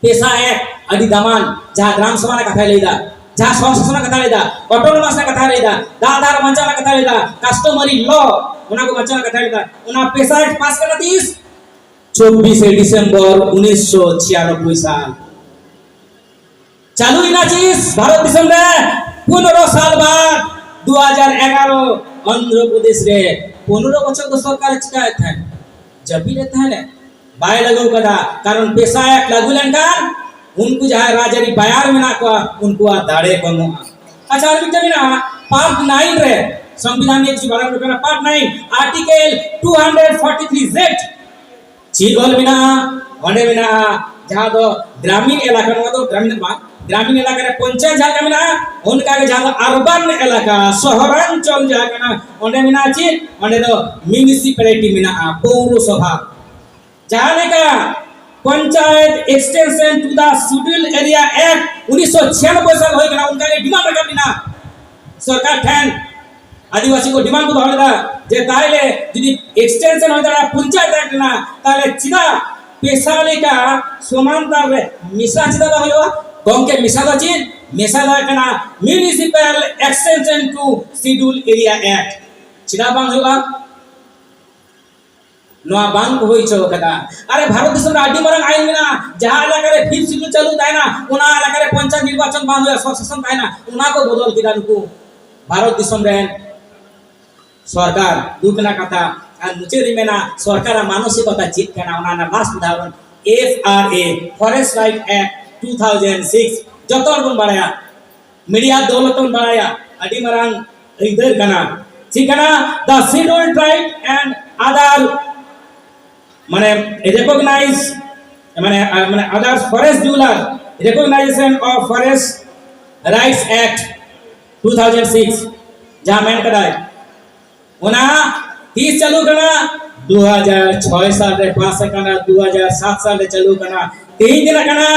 ᱯᱮᱥᱟ ᱮᱠ ᱟᱹᱰᱤ ᱫᱟᱢᱟᱱ, ᱡᱟᱦᱟᱸ ᱜᱨᱟᱢ ᱥᱚᱵᱷᱟ ᱨᱮᱱᱟᱜ ᱠᱟᱛᱷᱟᱭ ᱞᱟᱹᱭᱫᱟ, ᱡᱟᱦᱟᱸ ᱥᱚᱝᱥᱟᱥᱚᱱ ᱨᱮᱱᱟᱜ ᱠᱟᱛᱷᱟᱭ ᱞᱟᱹᱭᱫᱟ, ᱚᱴᱳᱱᱚᱢᱟᱥ ᱨᱮᱱᱟᱜ ᱠᱟᱛᱷᱟᱭ ᱞᱟᱹᱭᱫᱟ, ᱫᱟᱜ ᱫᱷᱟᱨ ᱵᱟᱧᱪᱟᱣ ᱨᱮᱱᱟᱜ ᱠᱟᱛᱷᱟᱭ ᱞᱟᱹᱭᱫᱟ, ᱠᱟᱥᱴᱚᱢᱟᱨᱤ ᱞᱚ, ᱚᱱᱟ ᱠᱚ ᱵᱟᱧᱪᱟᱣ ᱨᱮᱱᱟᱜ ᱠᱟᱛᱷᱟᱭ ᱞᱟᱹᱭᱫᱟ, ᱚᱱᱟ ᱯᱮᱥᱟ ᱮᱠ ᱯᱟᱥ ᱠᱟᱱᱟ ᱛᱤᱥ? ᱪᱚᱵᱵᱤᱥᱮ ᱰᱤᱥᱮᱢᱵᱚᱨ ᱩᱱᱤᱥᱥᱚ ᱪᱷᱤᱭᱟᱱᱚᱵᱵᱳᱭ ᱥᱟᱞ᱾ ᱪᱟᱹᱞᱩᱭᱮᱱᱟ ᱪᱤᱥ ᱵᱷᱟᱨᱚᱛ ᱫᱤᱥᱚᱢ ᱨᱮ ᱯᱚᱱᱨᱚ ᱥᱟᱞ ᱵᱟᱫ, ᱫᱩ ᱦᱟᱡᱟᱨ ᱮᱜᱟᱨᱚ, ᱚᱱᱫᱷᱨᱚ ᱯᱨᱚᱫᱮᱥ ᱨᱮ ᱯᱚᱱᱨᱚ ᱵᱚᱪᱷᱚᱨ ᱫᱚ ᱥᱚᱨᱠᱟᱨ ᱪᱤᱠᱟᱹᱭᱮᱫ ᱛᱟᱦᱮᱸᱫ? ᱡᱟᱹᱯᱤᱫ ᱮᱫ ᱛᱟᱦᱮᱸᱱᱮ, ᱵᱟᱭ ᱞᱟᱹᱜᱩ ᱠᱟᱫᱟ᱾ ᱠᱟᱨᱚᱱ ᱯᱮᱥᱟ ᱮᱠ ᱞᱟᱹᱜᱩ ᱞᱮᱱᱠᱷᱟᱱ ᱩᱱᱠᱩ ᱡᱟᱦᱟᱸᱭ ᱨᱟᱡᱽᱟᱹᱨᱤ ᱵᱟᱭᱟᱨ ᱢᱮᱱᱟᱜ ᱠᱚᱣᱟ, ᱩᱱᱠᱩᱣᱟᱜ ᱫᱟᱲᱮ ᱠᱚᱢᱚᱜᱼᱟ᱾ ᱟᱪᱪᱷᱟ, ᱟᱨ ᱢᱤᱫᱴᱟᱝ ᱢᱮᱱᱟᱜᱼᱟ, ᱯᱟᱨᱴ ᱱᱟᱭᱤᱱ ᱨᱮ, ᱥᱚᱝᱵᱤᱫᱷᱟᱱ ᱨᱮᱭᱟᱜ ᱠᱤᱪᱷᱩ ᱵᱟᱨᱭᱟ ᱢᱮᱱᱟᱜᱼᱟ, part nine, article two hundred forty three Z. ᱪᱮᱫ ᱚᱞ ᱢᱮᱱᱟᱜᱼᱟ? ᱚᱸᱰᱮ ᱢᱮᱱᱟᱜᱼᱟ, ᱡᱟᱦᱟᱸ ᱫᱚ ᱜᱨᱟᱢᱤᱱ ᱮᱞᱟᱠᱟ, ᱱᱚᱣᱟ ᱫᱚ ᱜᱨᱟᱢᱤᱱ ᱫᱚ ᱵᱟᱝ, ᱜᱨᱟᱢᱤᱱ ᱮᱞᱟᱠᱟ ᱨᱮ ᱯᱚᱧᱪᱟᱭᱮᱛ ᱡᱟᱦᱟᱸ ᱞᱮᱠᱟ ᱢᱮᱱᱟᱜᱼᱟ, ᱚᱱᱠᱟ ᱜᱮ ᱡᱟᱦᱟᱸ ᱫᱚ ᱟᱨᱵᱟᱱ ᱮᱞᱟᱠᱟ, ᱥᱚᱦᱚᱨᱟᱧᱪᱚᱞ ᱡᱟᱦᱟᱸ ᱠᱟᱱᱟ, ᱚᱸᱰᱮ ᱢᱮᱱᱟᱜᱼᱟ ᱪᱮᱫ? ᱚᱸᱰᱮ ᱫᱚ ᱢᱤᱭᱩᱱᱤᱥᱤᱯᱟᱞᱤᱴᱤ ᱢᱮᱱᱟᱜᱼᱟ, ᱯᱳᱣᱨᱚᱥᱚᱵᱷᱟ᱾ ᱡᱟᱦᱟᱸ ᱞᱮᱠᱟ panchayat extension to the Schedule Area Act ᱩᱱᱤᱥᱥᱚ ᱪᱷᱤᱭᱟᱱᱚᱵᱵᱳᱭ ᱥᱟᱞ ᱦᱩᱭ ᱠᱟᱱᱟ, ᱚᱱᱠᱟ ᱜᱮ ᱰᱤᱢᱟᱱᱰ ᱨᱟᱠᱟᱵ ᱞᱮᱱᱟ ᱥᱚᱨᱠᱟᱨ ᱴᱷᱮᱱ᱾ ᱟᱹᱫᱤᱵᱟᱹᱥᱤ ᱠᱚ ᱰᱤᱢᱟᱱᱰ ᱠᱚ ᱫᱚᱦᱚ ᱞᱮᱫᱟ ᱡᱮ ᱛᱟᱦᱞᱮ ᱡᱩᱫᱤ extension ᱦᱩᱭ ᱫᱟᱲᱮᱭᱟᱜᱼᱟ ᱯᱚᱧᱪᱟᱭᱮᱛ ᱮᱠᱴ ᱨᱮᱱᱟᱜ, ᱛᱟᱦᱞᱮ ᱪᱮᱫᱟᱜ ᱯᱮᱥᱟ ᱞᱮᱠᱟ ᱥᱚᱢᱟᱱ ᱛᱟᱞ ᱨᱮ ᱢᱮᱥᱟ ᱪᱮᱫᱟᱜ ᱵᱟᱝ ᱦᱩᱭᱩᱜᱼᱟ? ᱜᱚᱝᱠᱮ, ᱢᱮᱥᱟ ᱫᱚ ᱪᱮᱫ? ᱢᱮᱥᱟ ᱫᱚ ᱦᱩᱭᱩᱜ ᱠᱟᱱᱟ Municipal Extension to Schedule Area Act᱾ ᱪᱮᱫᱟᱜ ᱵᱟᱝ ᱦᱩᱭᱩᱜᱼᱟ? ᱱᱚᱣᱟ ᱵᱟᱝ ᱠᱚ ᱦᱩᱭ ᱦᱚᱪᱚ ᱠᱟᱫᱟ᱾ ᱟᱨᱮ, ᱵᱷᱟᱨᱚᱛ ᱫᱤᱥᱚᱢ ᱨᱮ ᱟᱹᱰᱤ ᱢᱟᱨᱟᱝ ᱟᱭᱤᱱ ᱢᱮᱱᱟᱜᱼᱟ, ᱡᱟᱦᱟᱸ ᱮᱞᱟᱠᱟ ᱨᱮ ᱯᱷᱤᱯᱛᱷ ᱥᱤᱰᱩᱞ ᱪᱟᱹᱞᱩ ᱛᱟᱦᱮᱱᱟ, ᱚᱱᱟ ᱮᱞᱟᱠᱟ ᱨᱮ ᱯᱚᱧᱪᱟᱭᱮᱛ ᱱᱤᱨᱵᱟᱪᱚᱱ ᱵᱟᱝ ᱦᱩᱭᱩᱜᱼᱟ, ᱥᱚᱥᱟᱥᱚᱱ ᱛᱟᱦᱮᱱᱟ, ᱚᱱᱟ ᱠᱚ ᱵᱚᱫᱚᱞ ᱠᱮᱫᱟ ᱱᱩᱠᱩ ᱵᱷᱟᱨᱚᱛ ᱫᱤᱥᱚᱢ ᱨᱮᱱ ᱥᱚᱨᱠᱟᱨ᱾ ᱫᱩᱠ ᱨᱮᱱᱟᱜ ᱠᱟᱛᱷᱟ᱾ ᱟᱨ ᱢᱩᱪᱟᱹᱫ ᱨᱤᱧ ᱢᱮᱱᱟ, ᱥᱚᱨᱠᱟᱨᱟᱜ ᱢᱟᱱᱚᱥᱤᱠᱚᱛᱟ ᱪᱮᱫ ᱠᱟᱱᱟ, ᱚᱱᱟ ᱨᱮᱱᱟᱜ ᱞᱟᱥᱴ ᱩᱫᱟᱦᱚᱨᱚᱱ, ᱮᱯᱷ ᱟᱨ ᱮ, Forest Right Act two thousand six, ᱡᱚᱛᱚ ᱦᱚᱲ ᱵᱚᱱ ᱵᱟᱲᱟᱭᱟ, ᱢᱤᱰᱤᱭᱟ ᱫᱚ ᱵᱚᱱ ᱵᱟᱲᱟᱭᱟ, ᱟᱹᱰᱤ ᱢᱟᱨᱟᱝ ᱟᱹᱭᱫᱟᱹᱨ ᱠᱟᱱᱟ᱾ ᱪᱮᱫ ᱠᱟᱱᱟ? The Scheduled Tribe and Other, ᱢᱟᱱᱮ, Recognize, ᱢᱟᱱᱮ, ᱟᱨ ᱢᱟᱱᱮ, Other Forest Dweller, Recognition of Forest Rights Act two thousand six, ᱡᱟᱦᱟᱸ ᱢᱮᱱ ᱠᱟᱫᱟᱭ, ᱚᱱᱟ ᱛᱤᱥ ᱪᱟᱹᱞᱩ ᱠᱟᱱᱟ? ᱫᱩ ᱦᱟᱡᱟᱨ ᱪᱷᱚᱭ ᱥᱟᱞ ᱨᱮ ᱯᱟᱥ ᱟᱠᱟᱱᱟ, ᱫᱩ ᱦᱟᱡᱟᱨ ᱥᱟᱛ ᱥᱟᱞ ᱨᱮ ᱪᱟᱹᱞᱩ ᱠᱟᱱᱟ᱾ ᱛᱮᱦᱮᱧ ᱛᱤᱱᱟᱹᱜ ᱠᱟᱱᱟ?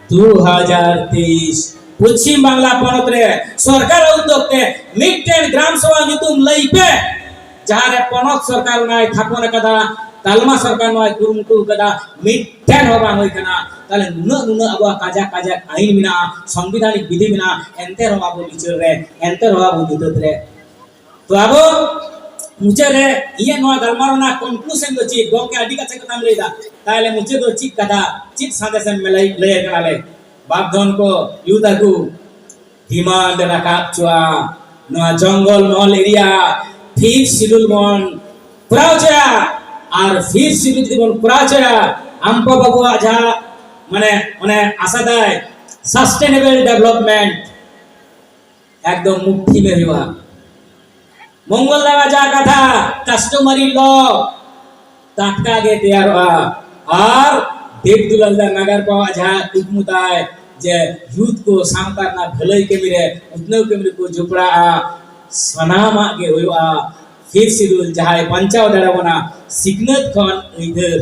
ᱫᱩ ᱦᱟᱡᱟᱨ ᱛᱮᱭᱤᱥ᱾ ᱯᱚᱪᱷᱤᱢ ᱵᱟᱝᱞᱟ ᱯᱚᱱᱚᱛ ᱨᱮ ᱥᱚᱨᱠᱟᱨ ᱩᱫᱽᱫᱳᱜᱽ ᱛᱮ ᱢᱤᱫᱴᱮᱱ ᱜᱨᱟᱢ ᱥᱚᱵᱷᱟ ᱧᱩᱛᱩᱢ ᱞᱟᱹᱭ ᱯᱮ, ᱡᱟᱦᱟᱸ ᱨᱮ ᱯᱚᱱᱚᱛ ᱥᱚᱨᱠᱟᱨ ᱚᱱᱟᱭ ᱛᱷᱟᱯᱚᱱ ᱟᱠᱟᱫᱟ, ᱛᱟᱞᱢᱟ ᱥᱚᱨᱠᱟᱨ ᱱᱚᱣᱟᱭ ᱠᱩᱨᱩᱢᱩᱴᱩ ᱟᱠᱟᱫᱟ, ᱢᱤᱫᱴᱮᱱ ᱦᱚᱸ ᱵᱟᱝ ᱦᱩᱭ ᱠᱟᱱᱟ᱾ ᱛᱟᱦᱞᱮ ᱱᱩᱱᱟᱹᱜ, ᱱᱩᱱᱟᱹᱜ ᱟᱵᱚᱣᱟᱜ ᱠᱟᱡᱟᱠ, ᱠᱟᱡᱟᱠ ᱟᱹᱭᱤᱱ ᱢᱮᱱᱟᱜᱼᱟ, ᱥᱚᱝᱵᱤᱫᱷᱟᱱᱤᱠ ᱵᱤᱫᱷᱤ ᱢᱮᱱᱟᱜᱼᱟ, ᱮᱱᱛᱮ ᱨᱮᱦᱚᱸ ᱟᱵᱚ ᱵᱤᱪᱟᱹᱨ ᱨᱮ, ᱮᱱᱛᱮ ᱨᱮᱦᱚᱸ ᱟᱵᱚ ᱧᱩᱛᱟᱹᱛ ᱨᱮ᱾ ᱛᱚ ᱟᱵᱚ ᱢᱩᱪᱟᱹᱫ ᱨᱮ ᱤᱧᱟᱹᱜ ᱱᱚᱣᱟ ᱜᱟᱞᱢᱟᱨᱟᱣ ᱨᱮᱱᱟᱜ conclusion ᱫᱚ ᱪᱮᱫ? ᱜᱚᱢᱠᱮ ᱟᱹᱰᱤ ᱠᱟᱛᱷᱟ ᱠᱟᱛᱷᱟᱢ ᱞᱟᱹᱭᱫᱟ, ᱛᱟᱦᱞᱮ ᱢᱩᱪᱟᱹᱫ ᱫᱚ ᱪᱮᱫ ᱠᱟᱛᱷᱟ, ᱪᱮᱫ ᱥᱟᱸᱫᱮᱥ ᱮᱢ ᱞᱟᱹᱭ, ᱞᱟᱹᱭ ᱠᱟᱱᱟ? ᱞᱮ ᱵᱟᱯ ᱫᱷᱚᱱ ᱠᱚ ᱭᱩ ᱛᱟᱠᱚ demand ᱨᱟᱠᱟᱵ ᱪᱚᱣᱟ, ᱱᱚᱣᱟ ᱡᱚᱝᱜᱚᱞ ᱢᱚᱦᱚᱞ area fifth schedule ᱵᱚᱱ ᱠᱚᱨᱟᱣ ᱦᱚᱪᱚᱭᱟ᱾ ᱟᱨ fifth schedule ᱡᱩᱫᱤ ᱵᱚᱱ ᱠᱚᱨᱟᱣ ᱦᱚᱪᱚᱭᱟ, ᱟᱢᱯᱟ ᱵᱟᱵᱩᱣᱟᱜ ᱡᱟᱦᱟᱸ, ᱢᱟᱱᱮ, ᱚᱱᱮ ᱟᱥᱟ ᱫᱟᱭ sustainable development ᱮᱠᱫᱚᱢ ᱢᱩᱴᱷᱤ ᱢᱮ ᱦᱩᱭᱩᱜᱼᱟ᱾ ᱢᱚᱝᱜᱚᱞ ᱫᱟᱣᱟᱜ ᱡᱟᱦᱟᱸ ᱠᱟᱛᱷᱟ, customary law ᱴᱟᱴᱠᱟ ᱜᱮ ᱛᱮᱭᱟᱨᱚᱜᱼᱟ᱾ ᱟᱨ ᱫᱮᱵ ᱫᱩᱞᱟᱞ ᱫᱟ ᱱᱟᱜᱟᱨ ᱵᱟᱵᱟᱣᱟᱜ ᱡᱟᱦᱟᱸ ᱠᱩᱠᱢᱩ ᱛᱟᱭ, ᱡᱮ youth ᱠᱚ ᱥᱟᱶᱛᱟ ᱨᱮᱱᱟᱜ ᱵᱷᱟᱹᱞᱟᱹᱭ ᱠᱟᱹᱢᱤ ᱨᱮ, ᱩᱛᱱᱟᱹᱣ ᱠᱟᱹᱢᱤ ᱨᱮᱠᱚ ᱡᱚᱯᱲᱟᱜᱼᱟ, ᱥᱟᱱᱟᱢᱟᱜ ᱜᱮ ᱦᱩᱭᱩᱜᱼᱟ᱾ Fifth schedule ᱡᱟᱦᱟᱸᱭ ᱵᱟᱧᱪᱟᱣ ᱫᱟᱲᱮᱭᱟᱵᱚᱱᱟ, ᱥᱤᱠᱷᱱᱟᱹᱛ ᱠᱷᱚᱱ ᱟᱹᱭᱫᱟᱹᱨ,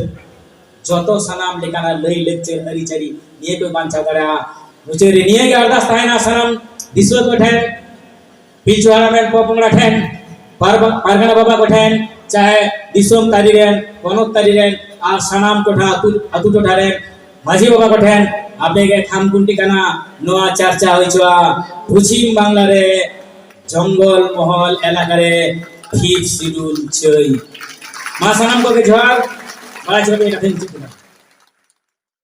ᱡᱚᱛᱚ ᱥᱟᱱᱟᱢ ᱞᱮᱠᱟᱱᱟᱜ ᱞᱟᱹᱭ ᱞᱟᱹᱠᱪᱟᱹᱨ ᱟᱹᱨᱤᱪᱟᱹᱞᱤ ᱱᱤᱭᱟᱹ ᱠᱚ ᱵᱟᱧᱪᱟᱣ ᱫᱟᱲᱮᱭᱟᱜᱼᱟ᱾ ᱢᱩᱪᱟᱹᱫ ᱨᱮ ᱱᱤᱭᱟᱹ ᱜᱮ ᱟᱨᱫᱟᱥ ᱛᱟᱦᱮᱱᱟ ᱥᱟᱱᱟᱢ ᱫᱤᱥᱩᱣᱟᱹ ᱠᱚ ᱴᱷᱮᱱ, ᱯᱤᱞᱪᱩ ᱦᱟᱲᱟᱢ ᱨᱮᱱ ᱯᱚᱯᱚᱝᱲᱟ ᱴᱷᱮᱱ, ᱯᱟᱨᱵᱟ-, ᱯᱟᱨᱜᱟᱱᱟ ᱵᱟᱵᱟ ᱠᱚ ᱴᱷᱮᱱ, ᱪᱟᱦᱮ ᱫᱤᱥᱚᱢ ᱛᱟᱹᱨᱤ ᱨᱮᱱ, ᱯᱚᱱᱚᱛ ᱛᱟᱹᱨᱤ ᱨᱮᱱ, ᱟᱨ ᱥᱟᱱᱟᱢ ᱴᱚᱴᱷᱟ ᱟᱹᱛᱩ, ᱟᱹᱛᱩ ᱴᱚᱴᱷᱟ ᱨᱮᱱ ᱢᱟᱹᱡᱷᱤ ᱵᱟᱵᱟ ᱠᱚ ᱴᱷᱮᱱ ᱟᱯᱮ ᱜᱮ ᱠᱷᱟᱢ ᱠᱷᱩᱱᱴᱤ ᱠᱟᱱᱟ᱾ ᱱᱚᱣᱟ ᱪᱟᱨᱪᱟ ᱦᱩᱭ ᱦᱚᱪᱚᱣᱟ ᱯᱚᱪᱷᱤᱢ ᱵᱟᱝᱞᱟ ᱨᱮ ᱡᱚᱝᱜᱚᱞ ᱢᱚᱦᱚᱞ ᱮᱞᱟᱠᱟ ᱨᱮ fifth schedule ᱪᱟᱹᱭ᱾ ᱢᱟ ᱥᱟᱱᱟᱢ ᱠᱚᱜᱮ ᱡᱚᱦᱟᱨ᱾ ᱵᱟᱲᱟᱭ ᱦᱚᱪᱚ ᱠᱟᱛᱮ ᱠᱟᱛᱷᱟᱧ ᱢᱩᱪᱟᱹᱫ ᱠᱮᱫᱟ᱾